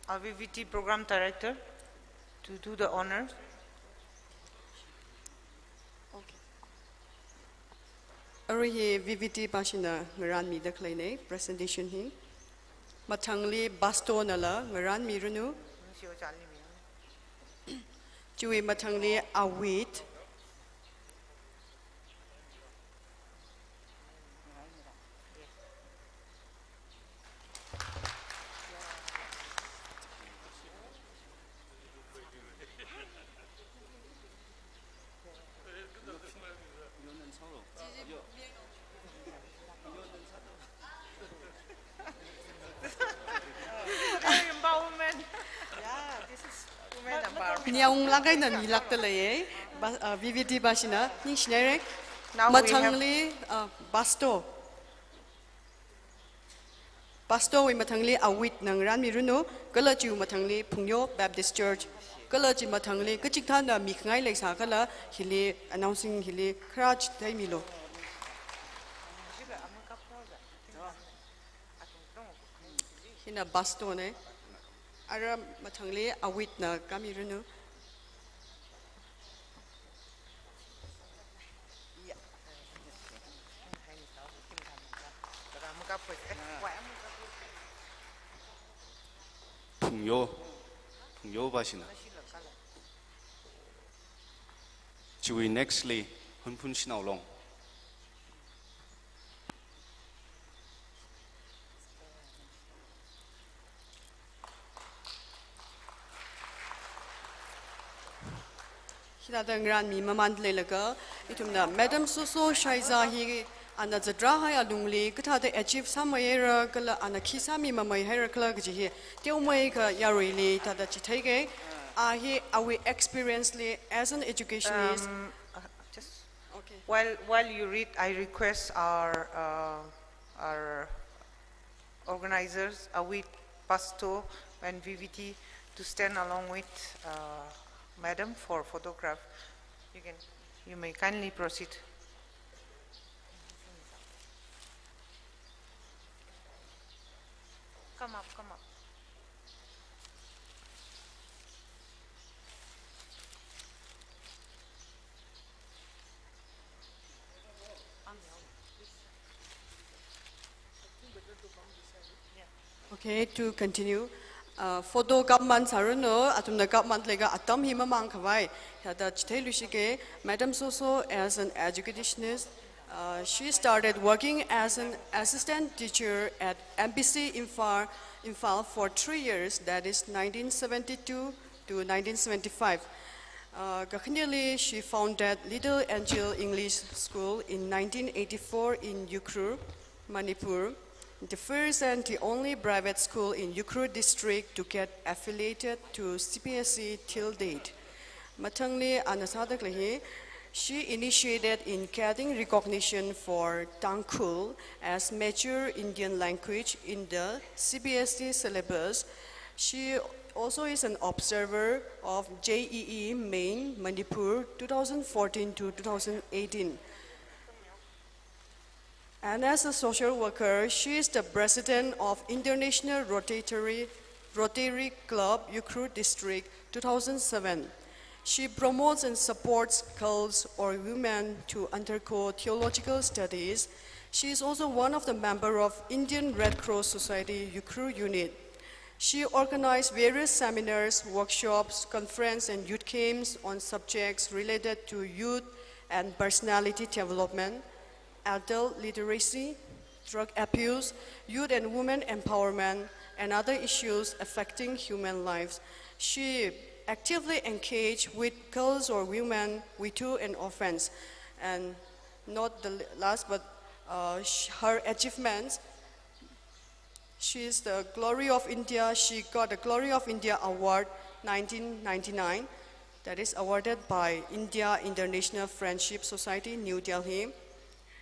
our V V T program director to do the honors. Okay. Arui hi V V T pāshina ngaranmida khaleina presentation hi. Mathangli Pastor nala ngaranmiranu. Chiwui mathangli awit. Empowerment. Yeah, this is women empowerment. Nyawung lagai na milakta leiya. Ba-, uh, V V T pāshina, ningshinaira. Now we have Mathangli, uh, Pastor. Pastor wui mathangli awitna ngaranmiranu, kala chiwui mathangli Phungyo Baptist Church, kala chi mathangli kachikathāna mikhangai leisākhala hili announcing hili kharā chitheimilu. Hina Pastor na, ara mathangli awitna kāmiranu. Phungyo, Phungyo ba shina. Chiwui next li Hunphun Shanao Long. Hithāda ngarānmi mamān leilaga, ithumna Madam Soso Shaiza hi ana zatrahai alungli kathāda achieve sāmeihaira kala ana khi sāmimameihaira kala kaji hi teomeikha yaruili thāda chitheike. A hi awui experience li as an educationist. Um, uh, just Okay. While, while you read, I request our, uh, our organizers, Awit, Pasto, and V V T to stand along with, uh, Madam for photograph. You can, you may kindly proceed. Come up, come up. Okay, to continue. Uh, photo kapman sāranu, athumna kapman leilaga atam hi mamān khavai. Hithāda chitheiluishike, Madam Soso as an educationist, uh, she started working as an assistant teacher at M B C Imphal, Imphal for three years, that is nineteen seventy-two to nineteen seventy-five. Uh, kakhaneli, she founded Little Angel English School in nineteen eighty-four in Ukhrul, Manipur, the first and the only private school in Ukhrul district to get affiliated to C B S E till date. Mathangli ana sāda khalei hi, she initiated in getting recognition for Tangkhul as major Indian language in the C B S E syllabus. She also is an observer of J E E Main Manipur two thousand fourteen to two thousand eighteen. And as a social worker, she is the president of International Rotary, Rotary Club Ukhrul District two thousand seven. She promotes and supports girls or women to undergo theological studies. She is also one of the member of Indian Red Cross Society Ukhrul Unit. She organized various seminars, workshops, conference, and youth camps on subjects related to youth and personality development, adult literacy, drug abuse, youth and women empowerment, and other issues affecting human lives. She actively engaged with girls or women, widow and orphans. And not the l-, last, but, uh, sh-, her achievements. She is the Glory of India. She got the Glory of India Award nineteen ninety-nine, that is awarded by India International Friendship Society, New Delhi.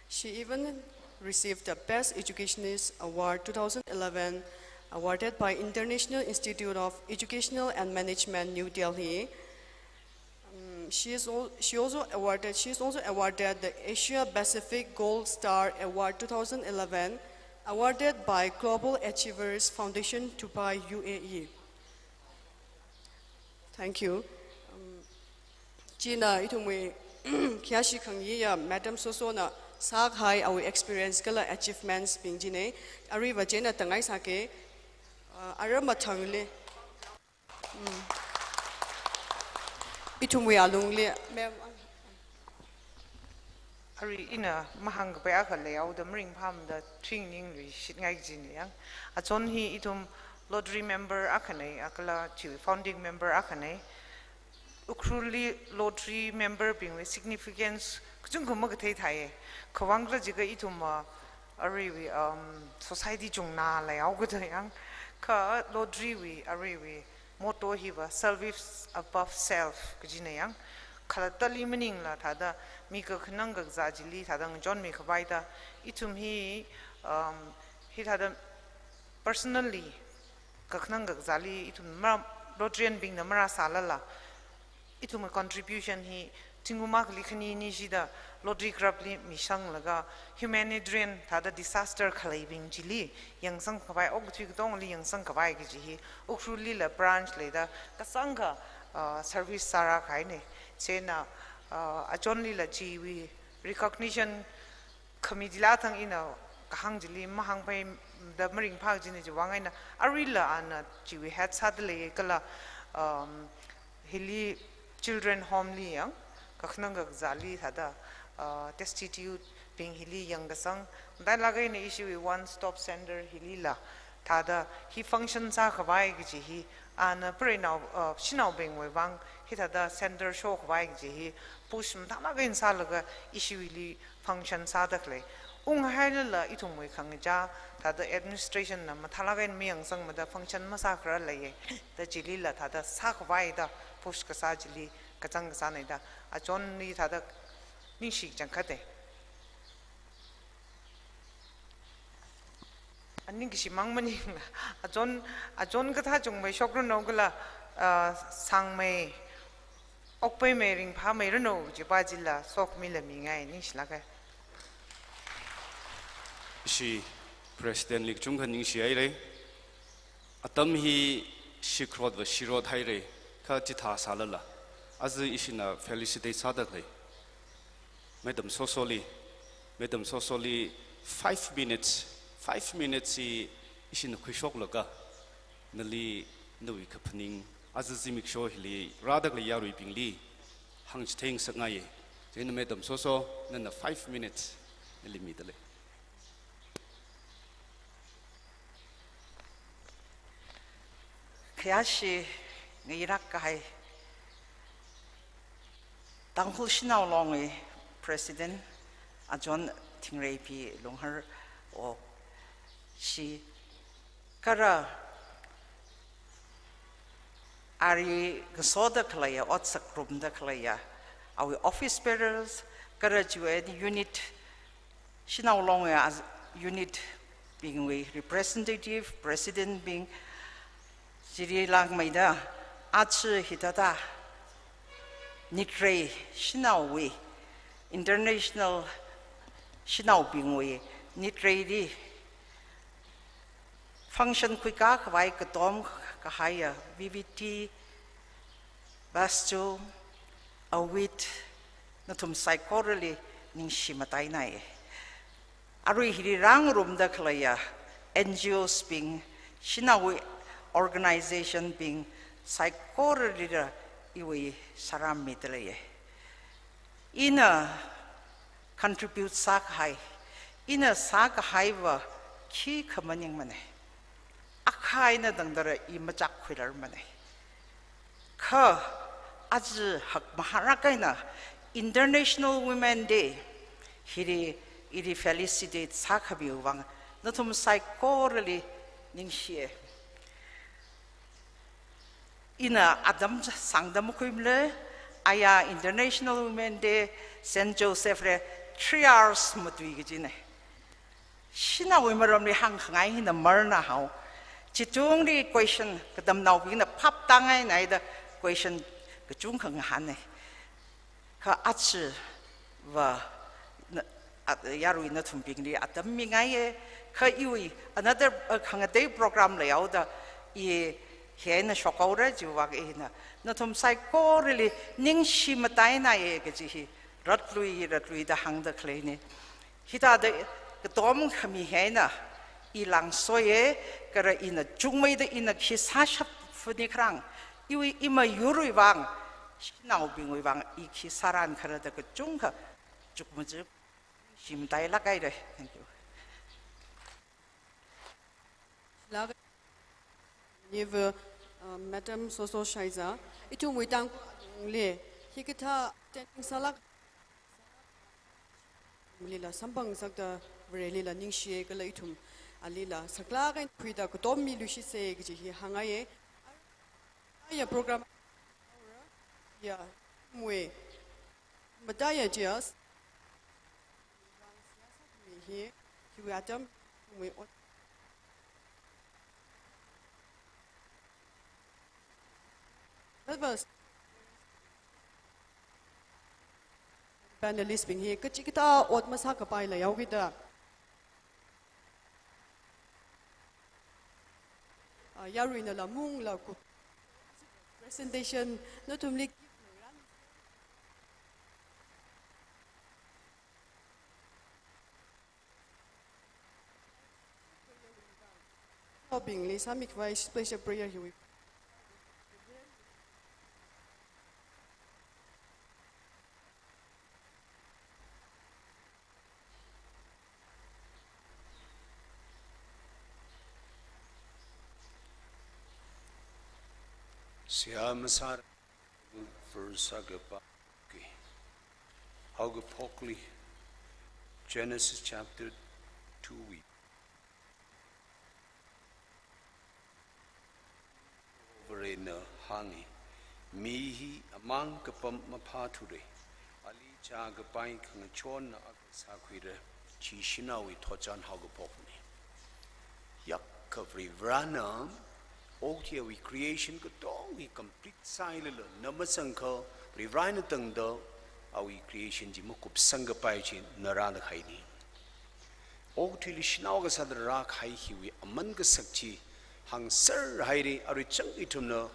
She even received the Best Educationist Award two thousand eleven, awarded by International Institute of Educational and Management, New Delhi. Um, she is al-, she also awarded, she is also awarded the Asia Pacific Gold Star Award two thousand eleven, awarded by Global Achievers Foundation, Dubai, U A E. Thank you. Um, china ithumwui khayāshi khangayiya Madam Soso na sākahai awui experience kala achievements bing china. Aruiva china tangai sāke, uh, ara mathangli. Mm. Ithumwui alungli, ma'am. Arui ina mahāngkapai akha leihaoda maringphāmada thingningluishitngai kajina yang. Achon hi ithum Lottery member akhana, akhala chi founding member akhana. Ukhrulli Lottery member bingwui significance kachungkha makathei thāya. Khawang khala jiakha ithum, ah, aruiwui, um, society chungna leihaokada yang, kha Lotterywui aruiwui motto hiva service above self kajina yang. Khalattali maningla thāda mi kakhanang kakazā chili thāda ngachonmi khavai da, ithum hi, um, hithāda personally kakhanang kakazāli ithum mara, Rotarian bingna marāsālala, ithumwui contribution hi zingkum akhali khani ni shida Rotary Club li misanglaga humanitarian thāda disaster khaleibing chili yangsang khavai, okathui katongli yangsang khavai kaji hi Ukhrulli la branch leida kasāngkha, ah, service sārākahaina. Chieina, ah, achonlila chiwui recognition committee la thang ina kahāng chili mahāngpai, da maringphā kajina chiwui vang eina aruila ana chiwui head sāda lei kala, um, hili children home li yang, kakhanang kakazāli thāda, uh, destitute bing hili yangkasang, matailāk eina ishiwui one stop center hilila thāda hi function sākhavai kaji hi, ana preinao, uh, shanaobingwui vang hithāda center shokhavai kaji hi push mathālāk eina sālaga ishiwuili function sāda khalei. Unghailala ithumwui khangachā thāda administration na mathālāk eina mayangsangmada function masākharar leiya. Da chilila thāda sākhavai da push kasā chili kachang kasāna da. A John li thāda ningshi changkhate. Aning kashimang maning. A John, a John kathā chungmei shokrano kala, ah, sangmei, okpeimei ringphāmeiranu kajipa chila sokhami la mingai, ningshilāka. Ishi President li kachungkha ningshihaira. Atam hi shikharotva shirot haira, kha chithā sālala aja ishina felicitate sāda khalei Madam Soso li, Madam Soso li five minutes, five minutes hi ishina khuishoklaga, nali nawui kaphaning, aja zimiksho hili rāda khalei yaruibingli hāngchitheingasakngaiya. Chieina Madam Soso, nana five minutes nali mida lei. Khayāshi ngayirak kahai Tangkhul Shanao Long wui President, a John Thingreipi Lunghar, o, shi kara ari ngasoda khaleiya, otsak ngarumda khaleiya, awui office bearers, kara chiwui unit, Shanao Long wui a unit bingwui representative, president bing, chili langmeida, aja hithāda Nitrei Shanaowui, International Shanaobingwui Nitrei li function khuikā khavai katom kahaiya V V T, Vastu, Awit, nathum saikorali ningshi matainai. Arui hili rāngarumda khaleiya N G Os bing, shanao organization bing, saikoralila iwui sāram mida lei. Ina contribute sākahai, ina sākahaiva khikha maningmana. Akha eina tangdara i machakkhuilarmana. Kha aja hakmahārak eina International Women Day hili ili felicitate sākhabiwui vang nathum saikorali ningshiya. Ina atam sāngda makhuimala, aya International Women Day, Saint Joseph li three hours matui kajina. Shanaowui maramli hāngkhangai hina marna hao. Chitungli question katamnaobingna phap tāngai naida question kachungkha ngahāna. Kha ajava na, a, yarui nathumbingli atam mingaiya, kha iwui another, uh, khangatei program leihaoda i hi eina shokhaora chiwui vang eina nathum saikorali ningshi matainaiya kaji hi ratlui ratluida hāngda khaleina. Hithāda katom khami hi eina i langsoya, kala ina chungmeida ina khi sāshap funi kharang, iwui ima yurwui vang, shanaobingwui vang i khi sāran khala da kachungkha chukmajap shim tailāk haira. Thank you. Lāk niva, uh, Madam Soso Shaiza, ithumwui Tangkhul Shanao Long li hikathā training sālāk lila samphang ngasakta Varelila ningshiya kala ithum alila saklāk eina khuida katom miluishitsa kaji hi hāngngaiya. Aya program ya mui mataiya chias. Hi, hiwui atam, hiwui ot. That was panelist bing hi kachikathā ot masākapai leihaokida. Ah, yaruina lamung laku presentation nathumli. bingli sāmikhavai special prayer hiwui. Seihā masāra verse akha pāki. Haokaphokli Genesis chapter two wui. Varena hāngi, mi hi amang kapam maphāthura, ali chākapai khangachon akha sākhuira, chi shanaowui thotchan haokaphokna. Yākha Varivarana, okathui awui creation katonga hi complete sāhailala, na mazangkha Varivarana tangda awui creation chi makupsang kapai chi na rāda khaina. Okathuili shanao kasāda rākahai hiwui aman kasak chi hāngserhaira, arui chang ithumna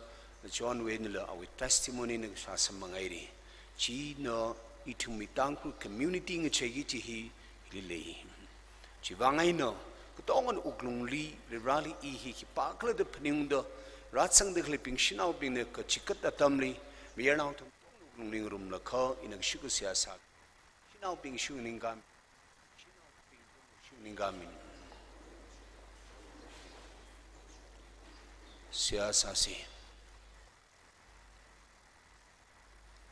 John wui einala awui testimony na kashā samphanghaira. China ithumwui Tangkhul community ngacheiki kaji hi hili lei. Chiwui vang eina, katongana wuklungli, Varivarali i hi khipākhala da phaningda, rāzangda khaleibing shanaobingna kachikat atamli, mayarnao athum wuklungli ngarumlakha, ina kashuk seihā sā. Shanaobing shu ningkam. Shanaobing shu ningkam. Seihā sāsa.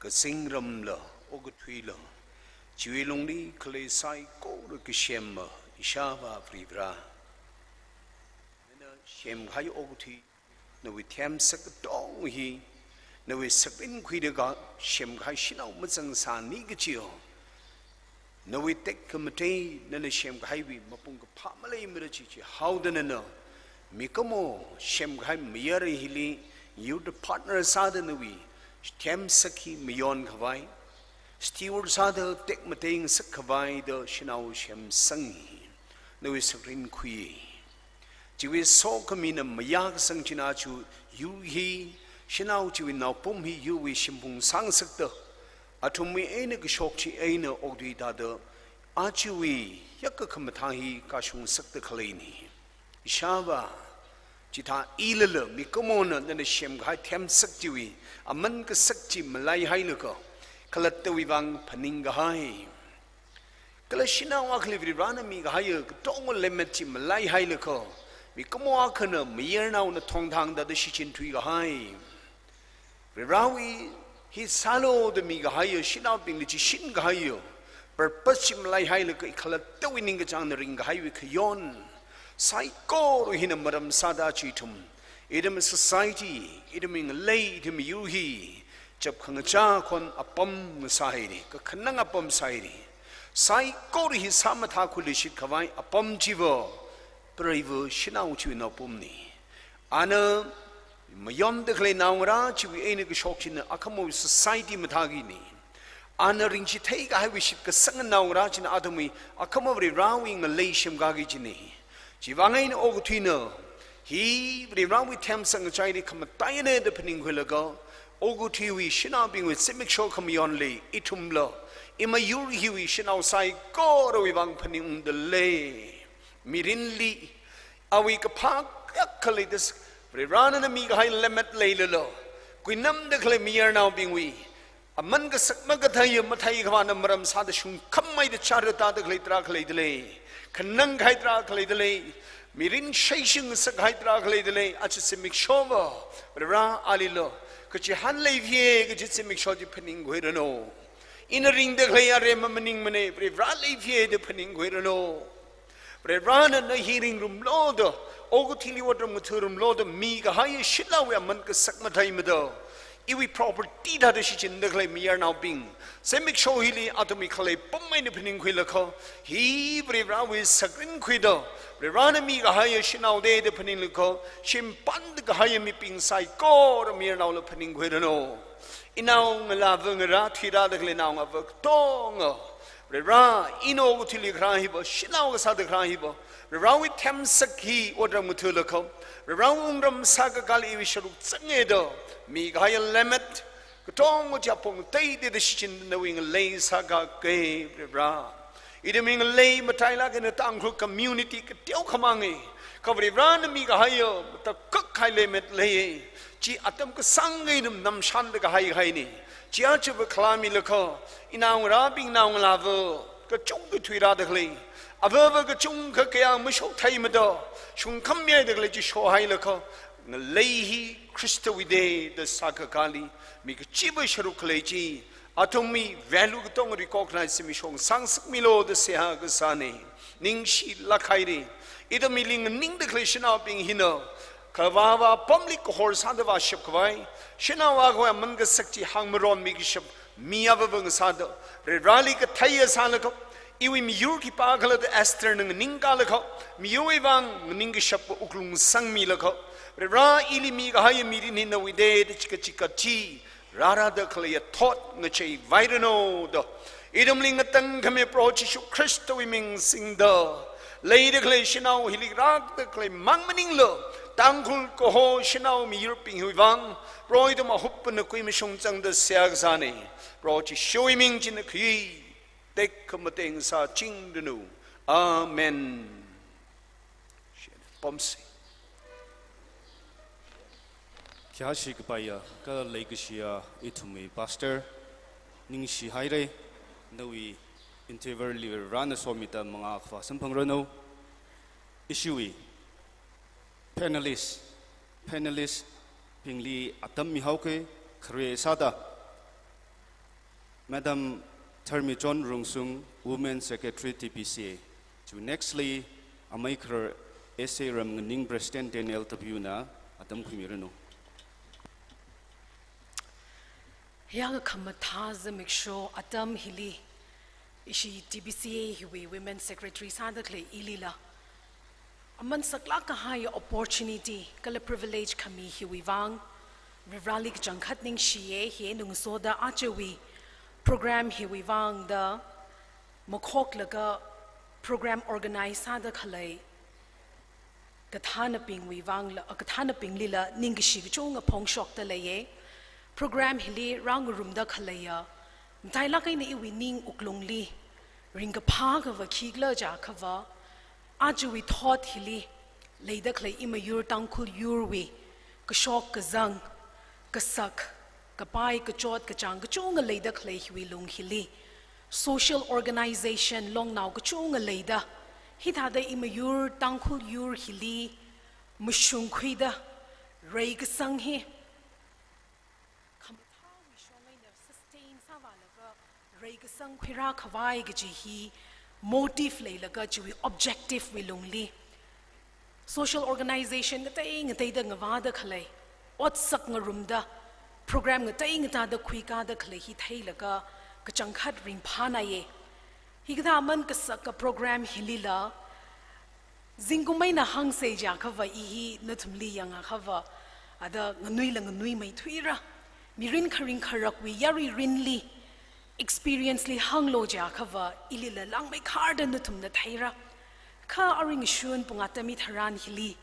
Kazingramla, okathuila, chiwui lungli khalei saikora kasema, Ishāvā Varivara. Nana semkahai okathui, nawui themsak katonga hi, nawui sakrin khuida semkahai shanao mazangsāni kajiya. Nawui tekhamatei nana semkahaiwui mapung kaphā maleimara chi chihaoda nana, mikumo semkahai mayar hili, youth partner sāda nawui themsak hi mayonkhavai, steward sāda tekmatei ngasakkhavai da shanao semsang hi, nawui sakrin khui. Chiwui sokhamina mayākasang china chu yur hi, shanao chiwui naopum hi yurwui shimphung sāngasakta, athumwui eina kashok chi eina okathui thāda, achiwui yākha khamathā hi kashungngasakta khaleina. Ishāvā, chithā ilala mikumona nana semkahai themsak chiwui aman kasak chi malaihailaga, khalattawui vang phaningkahai, kala shanao akhali Varivarana mikahaiya katonga lemmet chi malaihailaga, mikumo akhana mayarnaona thongthang thāda shichinthuikahai, Varivarawui hi sālu da mikahaiya shanaobingli chishinkahaiya purpose chi malaihailaga, khalattawui ningkachāngna ringkahaiwui khayon, saikora hina maram sāda chi ithum, ithum society, ithum ngalei, ithum yur hi chap khangachā khon apam ngasāhaira, kakhanang apam sāhaira. Saikora hi sāmathā khuishit khavai apam chiva, preiva shanao chiwui naopumna. Ana mayonda khalei naongarā chiwui eina kashok china akhama society mathākina. Ana ringchitheikahaiwui shitkasang naongarā china athumwui akhama Varivarawui ngalei semkaki kajina. Chiwui vang eina okathuina hi Varivarawui themsak ngachaili khamataiyana da phaningkhuilaga, okathuiwui shanaobingwui zimiksho khamayonli ithumla, ima yur hiwui shanao saikorawui vang phaningungda lei. Mirinli, awui kaphā kayākha leida, Varivarana mikahai lemmet leilala, kuinamda khalei mayarnaobingwui aman kasak makatheiya matheikhavāna maram sāda shungkhammeida chara tāda khalei tarākha leida lei. Khanangkahai tarākha leida lei. Mirin sheishingasakhai tarākha leida lei. Aja zimiksho va, Varivara alila kachihān leiphei kaji zimiksho chi phaningkhuiranu. Ina ringda khalei aremma maningmana, Varivara leiphei da phaningkhuiranu. Varivarana na hi ringrumlu da, okathuili otram ngathārumlu da mikahai shanaowui aman kasak matheimada, iwui property thāda shichinda khalei mayarnaobing, zimiksho hili athumwui khalei apam eina phaningkhuilaga, hi Varivarawui sakrin khuida, Varivarana mikahai shanao da da phaninglaga, shimpanda kahai mibing saikora mayarnaola phaningkhuiranu. Inaongalāva ngarā thuirāda khalei naongava katonga, Varivara, ina okathuili kharā hiva, shanao kasāda kharā hiva, Varivarawui themsak hi otram ngathālaga, Varivarawui wungram sākakāli iwui sharuk zanga da mikahai lemmet katonga chi apong teiteida shichinda nawui ngalei sākaka, Varivara. Ithumwui ngalei matailāk eina Tangkhul community kateo khamanga, Kha Varivarana mikahaiya matakhak kahai lemmet leiya. Chi atam kasāng eina namshanda kahai kahaina. Chiya chiva khalamilakha, inaongarābing naongalāva kachungkha thuirāda khalei, avava kachungkha kayā mashoktheimada shungkhammihaida khalei chi shohailakha, ngalei hi Khristawuide da sākakāli mi kachiva sharuk khalei chi, athumwui value katonga recognize mishong sāngasakmilu da seihā kasāna. Ningshilāk haira. Ithum hili nganingda khalei shanaobing hina, kavāva apamli kahor sāda vāshapkhavai, shanao akhawui aman kasak chi hāngmaronmi kashap mi avava ngasāda, Varivarali katheiya sālaga, iwui miyur khipākhala da Estherna nganingkālaga, miyurwui vang nganing kashap wuklung sangmilaga, Varivara ili mikahaiya mirin hi nawuide da chikachika chi rārāda khaleiya thot ngacheivairanu da, ithumli ngatangkhami Proho Jishu Khristawui ming singda, leida khalei shanao hili rākda khalei mang maningla, Tangkhul kaho shanao miyurbing hiwui vang Proho ithum ahup pāna kuimashung changda seihā kasāna. Proho Jishuwui ming china khui tekhamateng sāchingranu. Amen. Pomsi. Khayāshi kapaiya kala leikashiya ithumwui pastor, ningshihaira, nawui interview li Varena somida mangā khavā samphangranu. Ishiwui panelist, panelist bingli atam mihaoke, khare sāda Madam Tharmichon Rungsung, Women Secretary T B C A. Chiwui next li, amei kharar S A Ramnganing, President Daniel W na atam khuimiranu. Yākha khamathā zimiksho atam hili, ishi T B C A hiwui Women Secretary sāda khalei ilila aman saklāk kahaiya opportunity kala privilege khami hiwui vang Varivarali kachangkhat ningshiya. Hi eina ngasoda ajawui program hiwui vang da makhoklaga program organize sāda khalei kathānabingwui vangla, a, kathānabinglila ningkashi kachungkha phongshokda leiya. Program hili rāngarumda khaleiya matailāk eina iwui ning wuklungli ringkaphā akhava khikhala jiakhava, ajawui thot hili leida khalei imiyur Tangkhul yurwui kashok kazang, kasak, kapai, kachot kachāng kachungkha leida khalei hiwui lung hili, social organization longnao kachungkha leida, hithāda imiyur Tangkhul yur hili mashungkhuida, reikasang hi khamathāwui shong eina sustain sāvālaga reikasang khuirākhavai kaji hi motive leilaga, chiwui objective wui lungli social organization ngatei ngateida ngavāda khalei, otsak ngarumda, program ngatei ngateida khuikāda khalei hi theilaga kachangkhat ringphānāya. Hikathā aman kasaka program hilila, zingkum eina hāngsa jiakhava, i hi nathumli yangakhava, ada nganuila nganuimeithuira. Mirin kharing kharakwui yarui rinli, experience li hānglu jiakhava, ilila langmeikharda nathumna theira. Kha aring shun pung atam hitharan hili,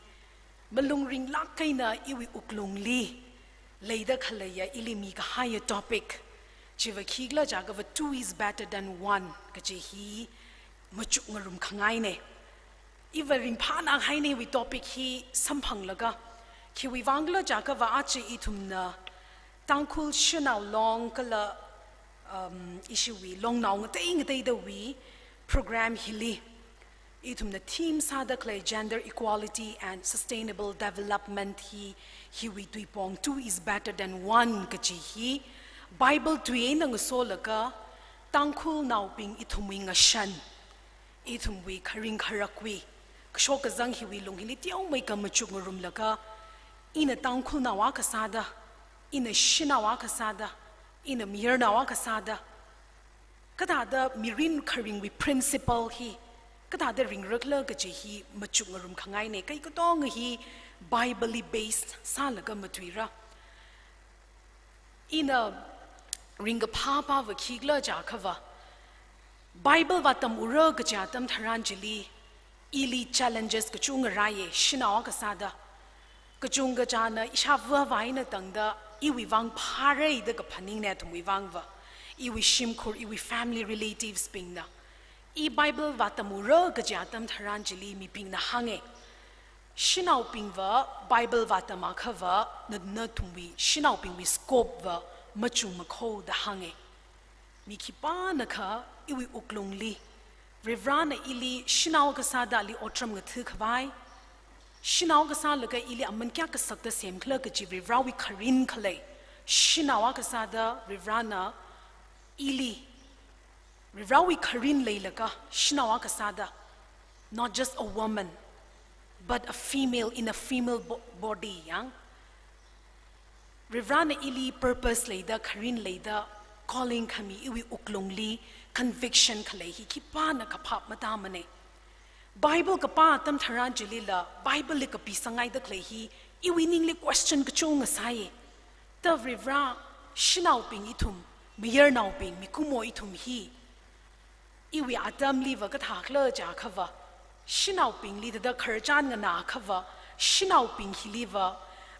malung ringlāk eina iwui wuklungli leida khaleiya ili mikahaiya topic, chiva khikhala jiakhava, two is better than one kaji hi machuk ngarumkhangaina. Iva ringphānāhaina iwui topic hi samphanglaga, khiwui vangkhala jiakhava aja ithumna Tangkhul shanao long kala, um, ishiwui longnao ngatei ngateidawui program hili, ithumna theme sāda khalei gender equality and sustainable development hi, hiwui tuipong two is better than one kaji hi Bible tui eina ngasolaga, Tangkhulnaobing ithumwui ngashan, ithumwui kharing kharakwui kashok kazang hiwui lung hili teomeikha machuk ngarumlaga, ina Tangkhulnao akha sāda, ina shanao akha sāda, ina mayarnao akha sāda, kathāda mirin kharingwui principle hi kathāda ringrakhala kaji hi machuk ngarumkhangaina. Kei katonga hi Bible li based sālaga matuira. Ina ringkaphā pāva khikhala jiakhava, Bible vātamura kaja atam tharan chili, ili challenges kachungkha rāya, shanao akha sāda. Kachungkha china ishāvā vāina tangda iwui vang phāra da kaphaningna, athumwui vangva. Iwui shimkhur, iwui family relatives bingna. I Bible vātamura kaja atam tharan chili mibingna hānga, Shanaobingva Bible vātamakhava, na, nathumwui shanaobingwui scope va machungmakho da hānge. Mi khipānakha iwui wuklungli, Varivarana ili shanao kasāda ali otram ngathakhavai, shanao kasālaga ili aman kayākha sakta semkhala kaji Varivarawui kharin khalei, shanao kasāda Varivarana ili, Varivarawui kharin leilaga shanao kasāda, not just a woman, but a female in a female bo-, body, yang. Varivarana ili purpose leida, kharin leida, calling khami iwui wuklungli conviction khalei hi khipānakha phap matāmane. Bible kapā atam tharan chilila, Bible li kapisanghaida khalei hi, iwui ningli question kachunga sāye. Ta Varivara, shanaobing ithum, mayarnaobing, mikumo ithum hi, iwui atamliva kathākhala jiakhava, shanaobingli thāda khararchan nganākhava, shanaobing hiliva,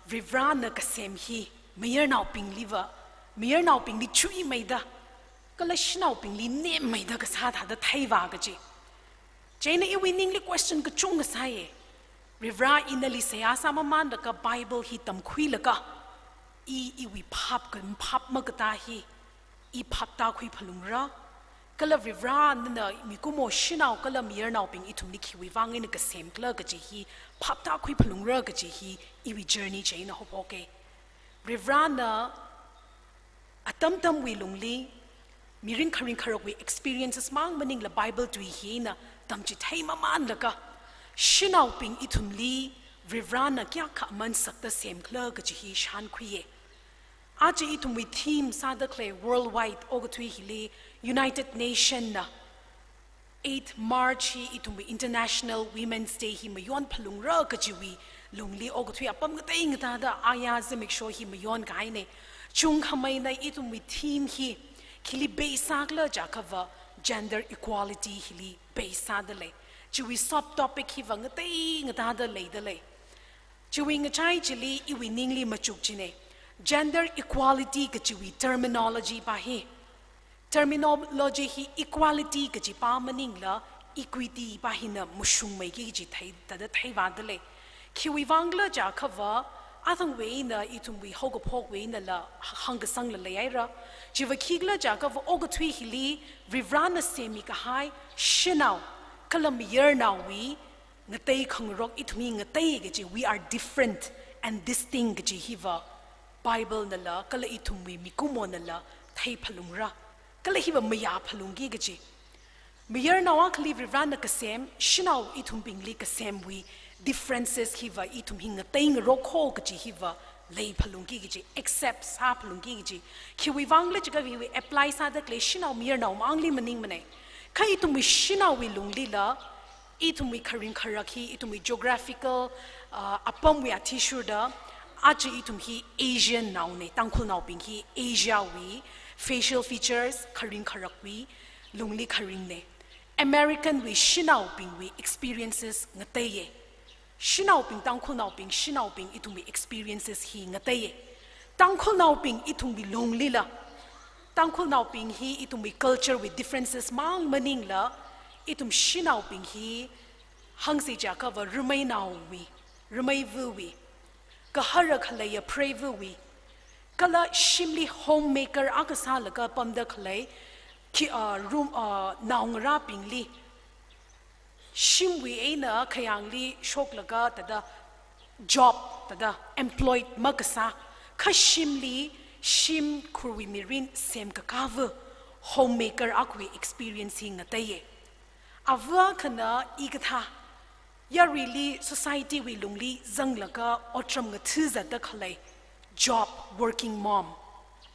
Varivarana kasem hi, mayarnaobingliva, mayarnaobingli chuimeida, kala shanaobingli nemmeida kasā thāda theivā kaji. Chieina iwui ningli question kachunga sāye. Varivara, ina nali seihā sāmamanlaga Bible hi tamkhuilaga, i iwui phap ka, phap makatā hi, i phap tākhui phalungra. Kala Varivara nana mikumo shanao kala mayarnaobing ithumli khiwui vang eina kasemkhala kaji hi phap tākhui phalungra kaji hi iwui journey chieina haophoke. Varivarana atam atamwui lungli, mirin kharing kharakwui experiences mang maningla Bible tui hina tamchithei mamanlaga, shanaobing ithumli Varivarana kayākha aman sakta semkhala kaji hi shānkhuiye. Aja ithumwui theme sāda khalei worldwide okathui hili United Nation na eighth March hi ithumwui International Women's Day hi mayon phalungra kajiwui lungli okathui apam ngatei ngatāda aya zimiksho hi mayon kahaine. Chungkhameina ithumwui theme hi khili base sākhala jiakhava gender equality hili base sāda lei. Chiwui sub topic hiva ngatei ngatāda leida lei. Chiwui ngachai chili iwui ningli machuk chine. Gender equality kajiwui terminology pa hi. Terminology hi equality kaji pa maningla equity pa hina mashungmeiki kaji thei, thāda theivāda lei. Khiwui vangkhala jiakhava, athangwui eina ithumwui haokaphokwui einala hāngkasangla leihaira. Chiva khikhala jiakhava okathui hili Varivarana semmikahai shanao kala mayarnaowui ngatei khangarok ithum hi ngatei kaji, we are different and distinct kaji hiva Bible nala kala ithumwui mikumonala theiphalungra. Kala hiva mayāphalungki kaji. Mayarnao akhali Varivarana kasem, shanao ithumbingli kasemwui differences hiva ithum hi ngateingarokho kaji hiva leiphalungki kaji, accept sāphalungki kaji. Khiwui vangkhala jiakha hiwui apply sāda khalei shanao mayarnao mangli maningmane. Kha ithumwui shanaowui lunglila, ithumwui kharing kharak hi, ithumwui geographical, ah, apamwui athishurda, aja ithum hi Asian naone, Tangkhulnaobing hi Asiawui facial features, kharing kharakwui lungli kharingne. Americanwui shanaobingwui experiences ngateiye. Shanaobing, Tangkhulnaobing, shanaobing ithumwui experiences hi ngateiye. Tangkhulnaobing ithumwui lunglila, Tangkhulnaobing hi ithumwui culturewui differences mang maningla, ithum shanaobing hi hāngsi jiakhava rameinaowui, rameiva̱wui, kahara khaleiya preiva̱wui, kala shimli homemaker akha sālaga pamda khalei, khi, ah, room, ah, naongarābingli, shimwui eina khayāngli shoklaga thāda job, thāda employed makasā, kha shimli shimkhurwui mirin semkakāva̱, homemaker akhawui experience hi ngateiye. Ava̱ akhana i kathā, yaruili societywui lungli zanglaga otram ngathazatda khalei, job, working mom.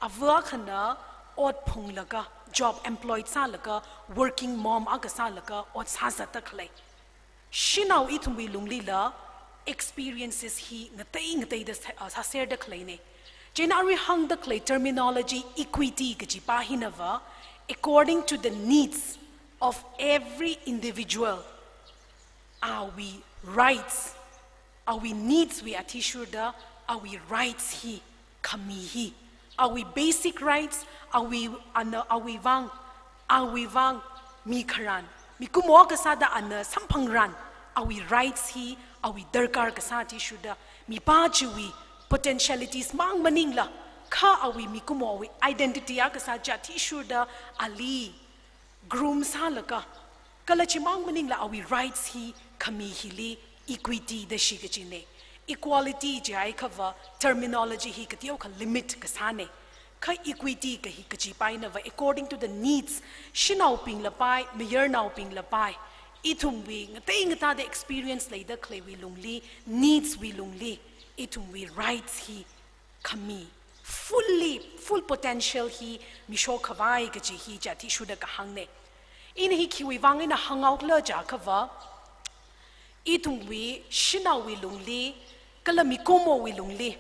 Ava̱ akhana ot phunglaga, job employed sālaga, working mom akha sālaga ot sāzatda khalei. Shanao ithumwui lunglila experiences hi ngatei ngateida sā-, ah, sāserda khaleine. Chieina arui hāngda khalei terminology equity kaji pa hinava, according to the needs of every individual, awui rights, awui needs wui athishurda, awui rights hi, khami hi, awui basic rights, awui ana, awui vang, awui vang, mi kharan, mikumo kasāda ana samphangran, awui rights hi, awui darkar kasā athishurda, mipā chiwui potentialities mang maningla, kha awui mikumo awui identity akha sā chi athishurda ali groom sālaga, kala chimang maningla awui rights hi khami hili equity da shi kajina. Equality jiakha va terminology hi kateokha limit kasāna. Kha equity kahi kajipaina va according to the needs, shanaobingla pai, mayarnaobingla pai, ithumwui ngatei ngatāda experience leida khaleiwui lungli, needs wui lungli, ithumwui rights hi khami, fully, full potential hi mishok khavai kaji hi chi athishurda kahāngna. Ina hi khiwui vang eina hānghao khala jiakha va, ithumwui shanaowui lungli, kala mikumowui lungli,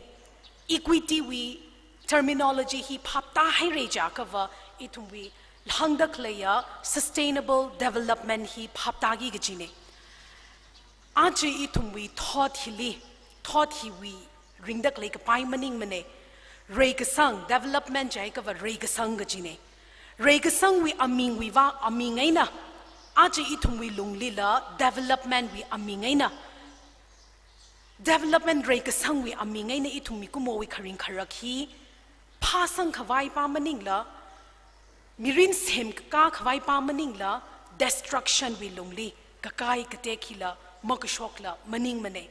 equity wui terminology hi phaptāhaira jiakha va, ithumwui hāngda khaleiya sustainable development hi phaptāki kajina. Aja ithumwui thot hili, thot hiwui ringda khalei kapai maningmana. Reikasang, development jiakha va reikasang kajina. Reikasangwui amingwui va, aming eina, aja ithumwui lunglila development wui aming eina, development reikasangwui aming eina ithum mikumowui kharing kharak hi phāsang khavai pa maningla, mirin semkakā khavai pa maningla, destruction wui lungli kakai katek hila makashokla maningmana.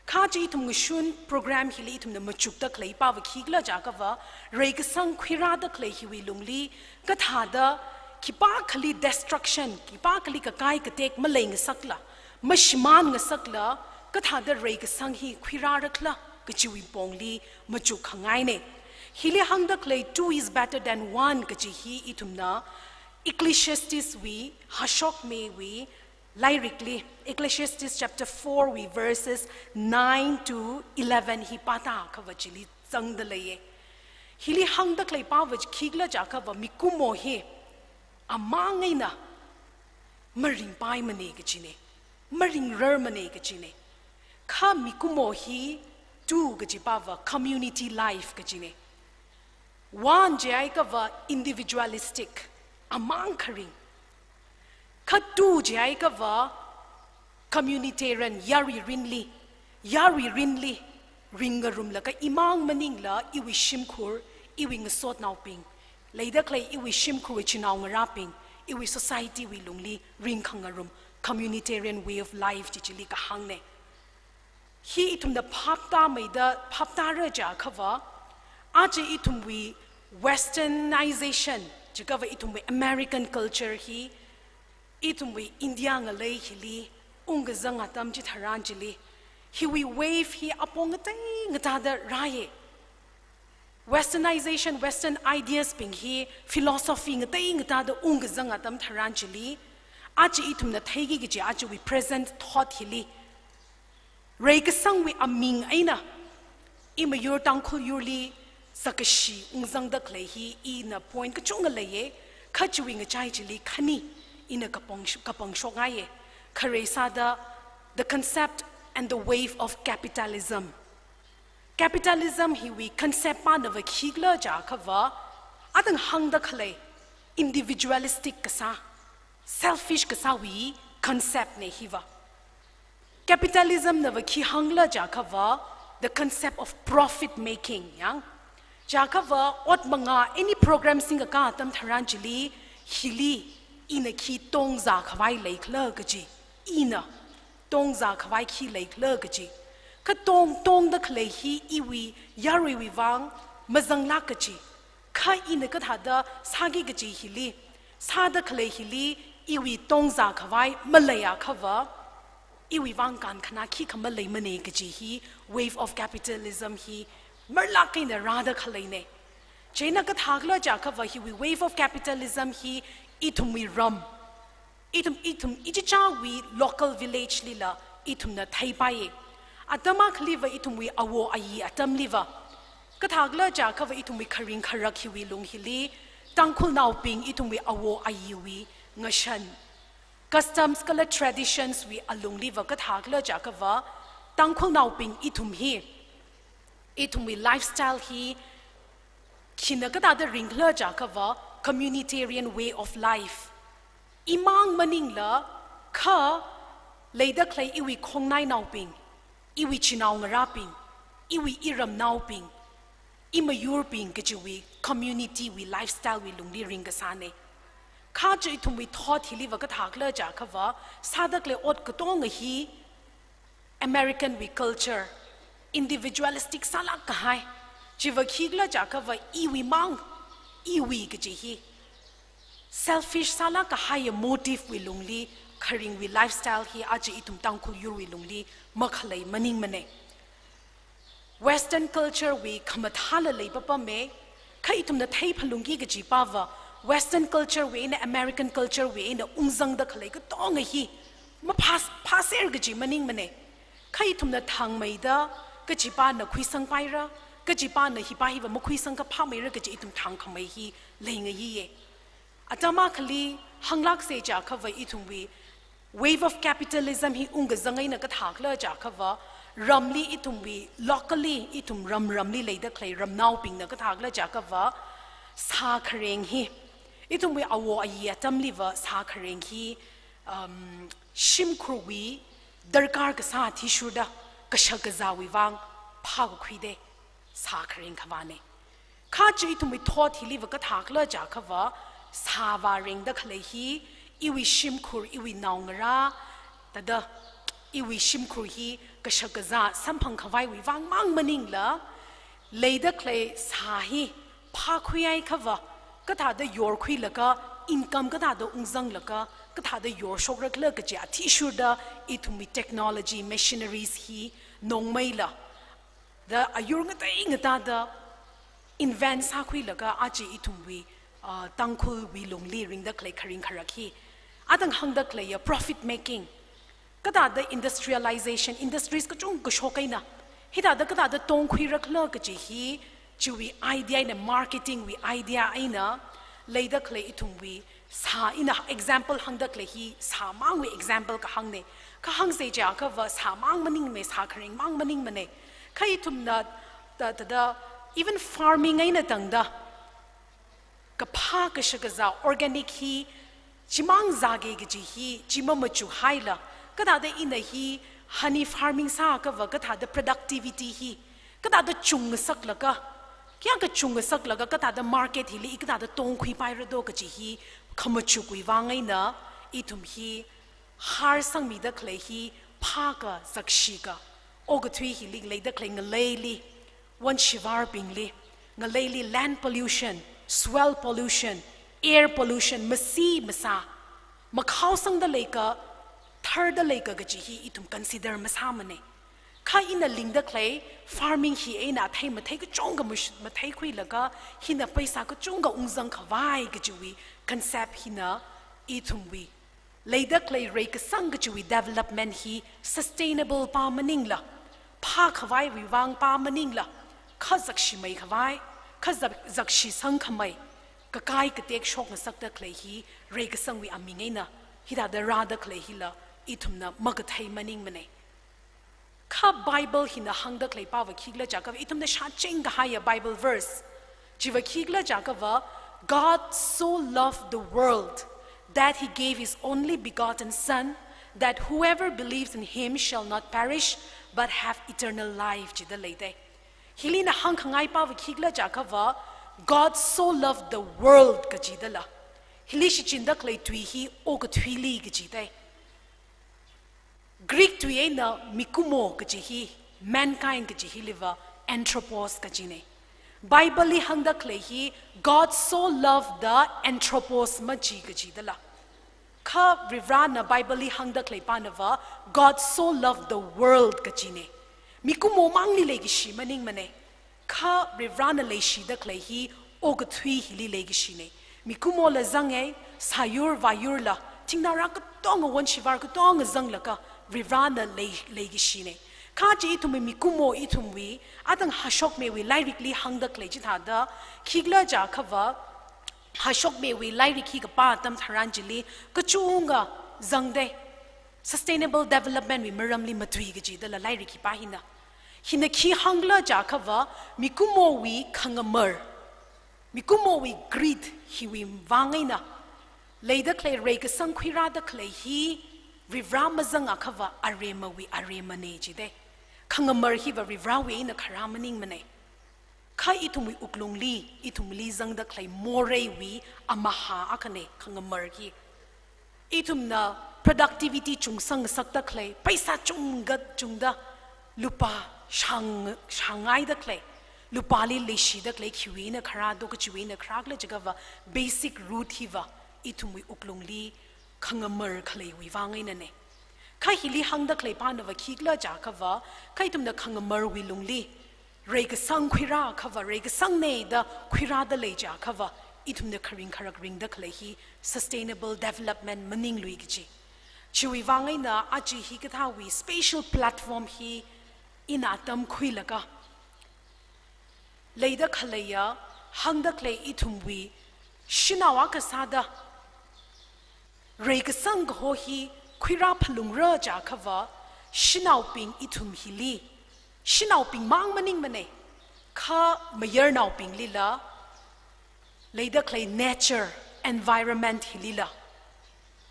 Kha chi ithum ngashun program hili ithumna machukda khalei pa va khikhala jiakha va, reikasang khuirāda khalei hiwui lungli, kathāda khipākhali destruction, khipākhali kakai katek malei ngasakla, mashimān ngasakla, kathāda reikasang hi khuirāra khala kajiwui pongli machuk khangaina. Hili hāngda khalei two is better than one kaji hi ithumna Ecclesiastes wui, hashokmewui lairikli, Ecclesiastes chapter four wui verses nine to eleven hi pāta kha va chili zangda leiya. Hili hāngda khalei pa va khikhala jiakha va mikumo hi amang eina maringpaimana kajina, maringrarmana kajina. Kha mikumo hi two kaji pa va community life kajina. One jiakha va individualistic, amang kharing. Kha two jiakha va communitarian, yaruirinli, yaruirinli ringngarumlaga imang maningla iwui shimkhur, iwui ngasotnaobing, leida khalei iwui shimkhurwui chinaongarābing, iwui society wui lungli ringkhangarum, communitarian way of life chi chili kahāngna. Hi ithumna phaptāmeida, phaptāra jiakha va, aja ithumwui westernization, jiakha va ithumwui American culture hi, ithumwui India ngalei hili ungkazang atam chitharan chili, hiwui wave hi apong ngatei ngatāda rāya. Westernization, Western ideas bing hi philosophy ngatei ngatāda ungkazang atam tharan chili, aja ithumna theiki kaji ajawui present thot hili, reikasangwui aming eina, imayur Tangkhul yurli sakashi ungzangda khalei hi ina point kachunga leiya, kha chiwui ngachai chili khani ina kapang, kapangshok ngaiya. Khare sāda, the concept and the wave of capitalism. Capitalism hiwui concept pana va khikhala jiakha va, athang hāngda khalei individualistic kasā, selfish kasāwui concept na hi va. Capitalism na va khi hāngla jiakha va, the concept of profit making, yang. Jiakha va, ot manga any program singkakā atam tharan chili, hili ina khi tongzā khavai leikhala kaji, ina tongzā khavai khi leikhala kaji. Kha tong, tongda khalei hi iwui yaruiwui vang mazanglāk kaji. Kha ina kathāda sāki kaji hili, sāda khalei hili iwui tongzā khavai maleiakha va, iwui vang kankhanā khikha maleimana kaji hi wave of capitalism hi marlāk eina rāda khaleina. Chieina kathākhala jiakha va hiwui wave of capitalism hi ithumwui ram, ithum, ithum ichichāwui local village lila ithumna theipaiya. Atam akhali va ithumwui awo ayi atamli va, kathākhala jiakha va ithumwui kharing kharak hiwui lung hili, Tangkhulnaobing ithumwui awo ayiwui ngashan, customs kala traditions wui alungli va kathākhala jiakha va, Tangkhulnaobing ithum hi, ithumwui lifestyle hi khina kathāda ringkhala jiakha va, communitarian way of life. Imang maningla, kha Leida khalei iwui khongnainaobing, iwui chinaongarābing, iwui iramnaobing, imayurbing kajiwui community wui lifestyle wui lungli ringkasāne. Kha chi ithumwui thought hiliva kathākhala jiakhava, sāda khalei ot katonga hi American wui culture, individualistic sālāk kahai. Chiva khikhala jiakhava iwui mang, iwui kaji hi selfish sālāk kahai motive wui lungli kharingwui lifestyle hi aja ithum Tangkhul yurwui lungli makhalei maningmane. Western culture wui khamathāla leipapame, kha ithumna theiphalungki kajipava, Western culture wui eina American culture wui eina ungzangda khalei katonga hi maphas-, phāser kaji maningmane. Kha ithumna thangmeida kajipana khuisangpaira, kajipana hipa hiva makhuisangkha phāmeira kaji ithum thangkhamei hi leingaiye. Atam akhali hānglākse jiakhava ithumwui wave of capitalism hi ungkazang eina kathākhala jiakhava, ramli ithumwui, locally ithum ram ramli leida khalei ramnaobingna kathākhala jiakhava, sākhareng hi, ithumwui awo ayi atamliva sākhareng hi, um, shimkhurwui darkar kasā athishurda kashak kazāwui vang phākakhuide, sākhareng khavāne. Kha chi ithumwui thought hiliva kathākhala jiakhava, sāvārengda khalei hi, iwui shimkhur, iwui naongarā, thāda iwui shimkhur hi kashak kazā samphang khavaiwui vang mang maningla, leida khalei sā hi phākhuiakhava, kathāda yorkhuilaga, income kathāda ungzanglaga, kathāda yorshokrakhala kaji athishurda ithumwui technology, machineries hi nongmeila, da ayur ngatei ngatāda invent sākhuilaga aja ithumwui, ah, Tangkhulwui lungli ringda khalei kharing kharak hi. Atang hāngda khaleiya profit making. Kathāda industrialization, industries kachungkha shok eina, hithāda kathāda tongkhuirakhala kaji hi, chiwui idea eina, marketing wui idea eina, leida khalei ithumwui sā, ina example hāngda khalei hi sāmangwui example kahāngne. Kha hāngse jiakhava sāmang maningme, sākhareng mang maningmane. Kha ithumna thāda, thāda, even farming eina tangda, kaphā kashak kazā organic hi, chimang zāki kaji hi, chi mamachukhaila, kathāda ina hi honey farming sākhava, kathāda productivity hi, kathāda chungngasaklaga, kayākha chungngasaklaga, kathāda market hili, kathāda tongkhuipairado kaji hi, khamachukwui vang eina, ithum hi, har sangmida khalei hi, phākha, zakshikha, okathui hili leida khalei ngaleili, won shivarbingli, ngaleili land pollution, soil pollution, air pollution, masi masā, makhaosangda leikha, tharda leikha kaji hi ithum consider masāmane. Kha ina lingda khalei farming hi eina athei mathei kachungkha mash-, matheikhuilaga, hina paisa kachungkha ungzang khavai kajiwui concept hina ithumwui leida khalei reikasang kajiwui development hi sustainable pa maningla, phākhavaiwui vang pa maningla, kha zakshimei khavai, kha zak-, zakshisang khamei, kakai katek shokngasakda khalei hi reikasangwui aming eina, hithāda rāda khalei hila, ithumna makathei maningmane. Kha Bible hina hāngda khalei pava khikhala jiakhava, ithumna shāching kahaiya Bible verse. Chiva khikhala jiakhava, "God so loved the world that he gave his only begotten Son, that whoever believes in him shall not perish but have eternal life," jida leide. Hilina hāngkhangai pava khikhala jiakhava, "God so loved the world," kajidala. Hili shichinda khalei tui hi okathuili kajide. Greek tui eina mikumo kaji hi, mankind kaji hiliva, anthropos kajine. Bible li hāngda khalei hi, "God so loved the anthropos" maji kajidala. Kha Varivarana Bible li hāngda khalei panava, "God so loved the world" kajine. Mikumomangli leikashi maningmane. Kha Varivarana leishida khalei hi okathui hili leikashine. Mikumola zange, sāyur vāyurla, thingnara katonga wonshivar katonga zanglaga Varivarana lei, leikashine. Kha chi ithumwui mikumo ithumwui, atang Hashokmewui lairikli hāngda khalei chithāda, khikhala jiakhava, Hashokmewui lairik hi kapā atam tharan chili, kachunga zangde. Sustainable development wui maramli matui kajidala lairik hipa hina. Hina khi hāngkhala jiakhava, mikumowui khangamar, mikumowui greed hiwui vang eina, leida khalei reikasang khuirāda khalei hi, Varivara mazang akhava aremawui aremane jide. Khangamar hiva Varivarawui eina kharā maningmane. Kha ithumwui wuklungli, ithumli zangda khalei moreiwui amaha akhane khangamar hi. Ithumna productivity chungsang ngasakda khalei, paisa chungkhat chungda, lupā shāng, shāngngaida khalei, lupāli leishida khalei khiwui eina kharā do, kachiwui eina kharā khala jiakhava basic root hiva ithumwui wuklungli khangamar khaleiwui vang einane. Kha hili hāngda khalei panava khikhala jiakhava, kha ithumna khangamarwui lungli reikasang khuirā akhava, reikasangne da khuirāda lei jiakhava, ithumna kharing kharak ringda khalei hi sustainable development maninglui kaji. Chiwui vang eina aja hikathāwui special platform hi ina atam khuilaga, leida khaleiya, hāngda khalei ithumwui shanao akha sāda, reikasang kaho hi khuirā phalungra jiakhava, shanaobing ithum hili, shanaobing mang maningmane, kha mayarnaobinglila, leida khalei nature, environment hilila.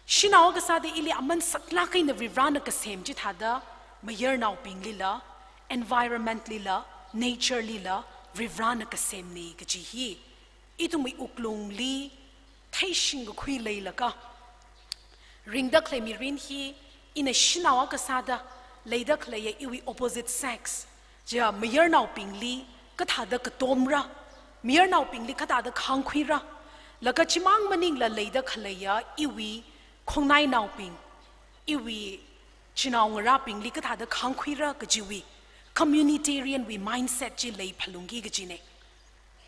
Shanao akha sāda ili aman saklāk eina Varivarana kasem chithāda, mayarnaobinglila, environment lila, nature lila, Varivarana kasemne kaji hi ithumwui wuklungli theishing kakhui leilaga, ringda khalei mirin hi ina shanao akha sāda, leida khaleiya iwui opposite sex, chiya mayarnaobingli kathāda katomra, mayarnaobingli kathāda khāngkhuira, laga chimang maningla leida khaleiya iwui khongnainaobing, iwui chinao ngarābingli kathāda khāngkhuira kajiwui communitarian wui mindset chi lei phalungki kajine.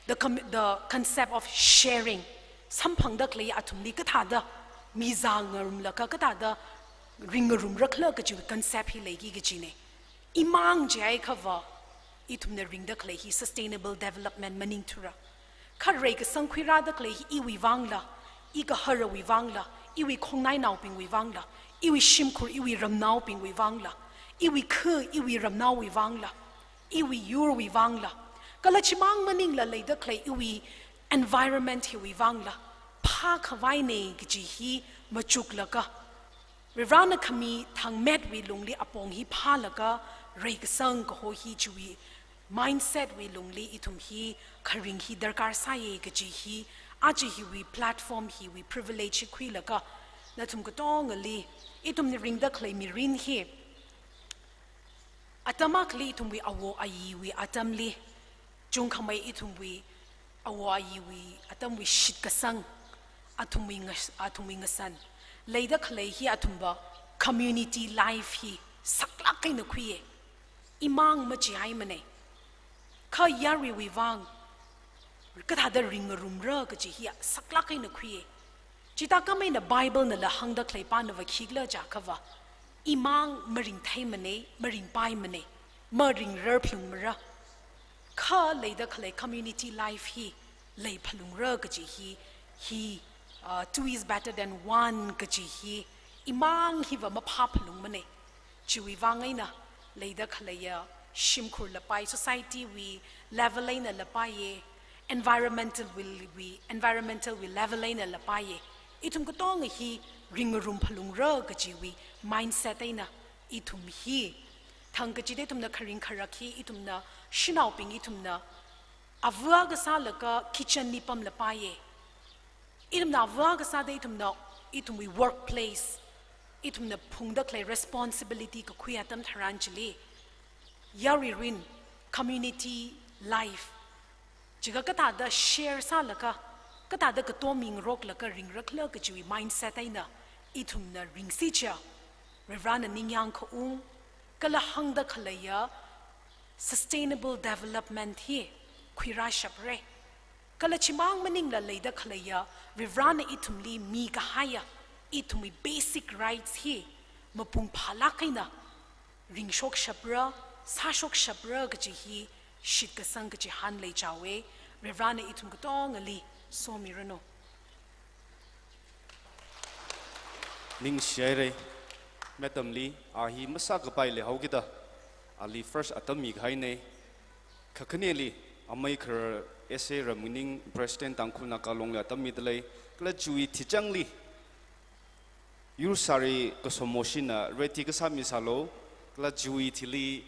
The com-, the concept of sharing. Samphangda khalei athumli kathāda mizā ngarumlaga, kathāda ring ngarumra khala kajiwui concept hi leiki kajine. Imang jiakhava, ithumna ringda khalei hi sustainable development maningthura. Kha reikasang khuirāda khalei hi iwui vangla, igaharawui vangla, iwui khongnainaobingwui vangla, iwui shimkhur, iwui ramnaobingwui vangla, iwui khu, iwui ramnaowui vangla, iwui yurwui vangla, kala chimang maningla leida khalei iwui environment hiwui vangla, phākhavaine kaji hi machuklaga, Varivarana khami thangmetwui lungli apong hi phālaga, reikasang kaho hi chiwui mindset wui lungli ithum hi kharing hi darkar sāye kaji hi, aja hiwui platform hiwui privilege hi khuilaga, nathum katongali, ithumna ringda khalei mirin hi, atam akhali ithumwui awo ayiwui atamli, chungkhamei ithumwui awo ayiwui atamwui shitkasang, athumwui ngas-, athumwui ngasan, leida khalei hi athumva community life hi saklāk eina khuiye. Imang machihaimane. Kha yaruiwui vang kathāda ring ngarumra kaji hi saklāk eina khuiye. Chithākhamei eina Bible nala hāngda khalei panava khikhala jiakhava, imang maringtheimane, maringpaimane, maringrar phalungmara. Kha leida khalei community life hi lei phalungra kaji hi, hi, uh, two is better than one kaji hi, imang hiva maphā phalungmane. Chiwui vang eina, leida khaleiya shimkhurla pai, society wui level einala paiye, environmental wui, wui, environmental wui level einala paiye. Ithum katonga hi ring ngarum phalungra kajiwui mindset eina ithum hi, thang kachida ithumna kharing kharak hi, ithumna shanaobing ithumna ava akha sālaga kitchen li pamla paiye. Ithumna ava akha sāda ithumna, ithumwui workplace, ithumna phungda khalei responsibility kakhui atam tharan chili, yaruirin community life, chiakha kathāda share sālaga, kathāda katom mingaroklaga ringra khala kajiwui mindset eina ithumna ringsi chiakha, Varivarana ningyāng khaung, kala hāngda khaleiya sustainable development hi khuirāshapra. Kala chimang maningla leida khaleiya, Varivarana ithumli mikahaiya, ithumwui basic rights hi mapung phālāk eina ringshokshapra, sāshokshapra kaji hi shitkasang kachihān leichaowe. Varivarana ithum katongali somiranu. Ningshihaira, madam li, a hi masākapai leihaokida, ali first atam mikahaine. Kakhaneli, amei kharar S A Ramnganing, President Tangkhul Naga Long li atam midalei, kala chiwui thichangli, Yursari Kasomoshina ready kasā misālu, kala chiwui thili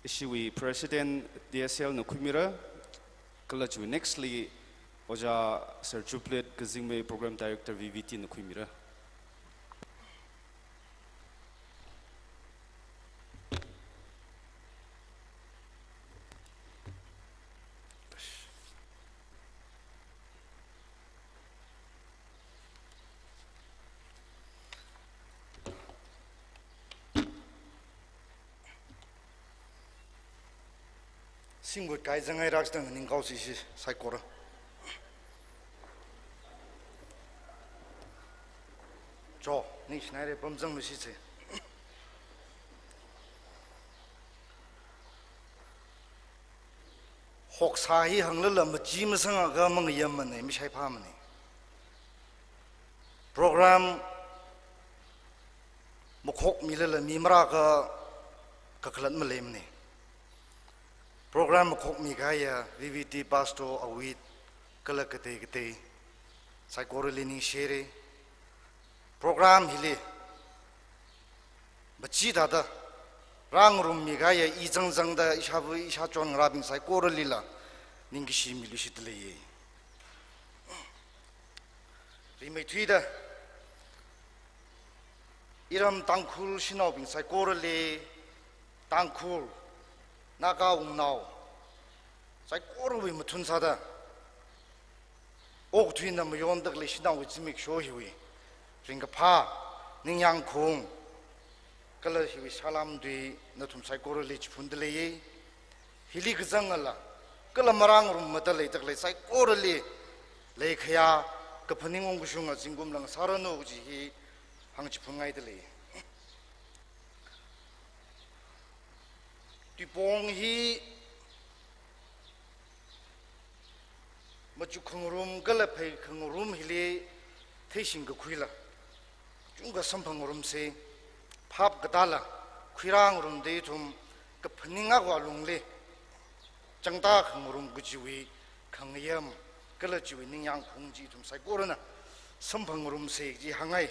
ishiwui President D S L na khuimira, kala chiwui next li Ojā Sir Juplet Kazingmei Program Director V V T na khuimira. Singkut kai zangai rakstang ningkao sisi saikora. Cho, ningshinaire pamzang lusitse. Hoksā hi hānglala machi masangakha mangayammane, mishaiphāmane. Program makhokmilala mi marākha kakhalat maleimane. Program makhokmi kahaiya V V T Pastor Awit kala katei katei saikorali ningshire. Program hili machithāda rāngarummi kahaiya i zangzangda ishāva ishāchon ngarābing saikoralila ningkashi miluishitda leiye. Rimeithuida iram Tangkhul shanaobing saikorali, Tangkhul, Naga wungnao saikorawui mathun sāda okathuina mayonda khalei shanaowui zimiksho hiwui ringkaphā, ningyāng khaung, kala hiwui salam tui nathum saikorali chiphunda leiye. Hili kazangala, kala marāngarumda leida khalei saikorali leikhayā kaphaning ungkashunga zingkum lang sāranu kaji hi hāngchiphunngaida lei. Tuipong hi machuk khangarum kala phei khangarum hili theishing kakhuila, chungkha samphangarumse, phap katāla khuirāngarumda ithum kaphaning akha alungli changda khangarum kajiwui khangayam kala chiwui ningyāng khaung chi ithum saikorana samphangarumse kaji hāngngai.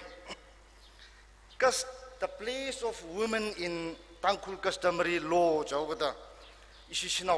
'Cause the place of women in Tangkhul customary law jihaokada, ishi shanao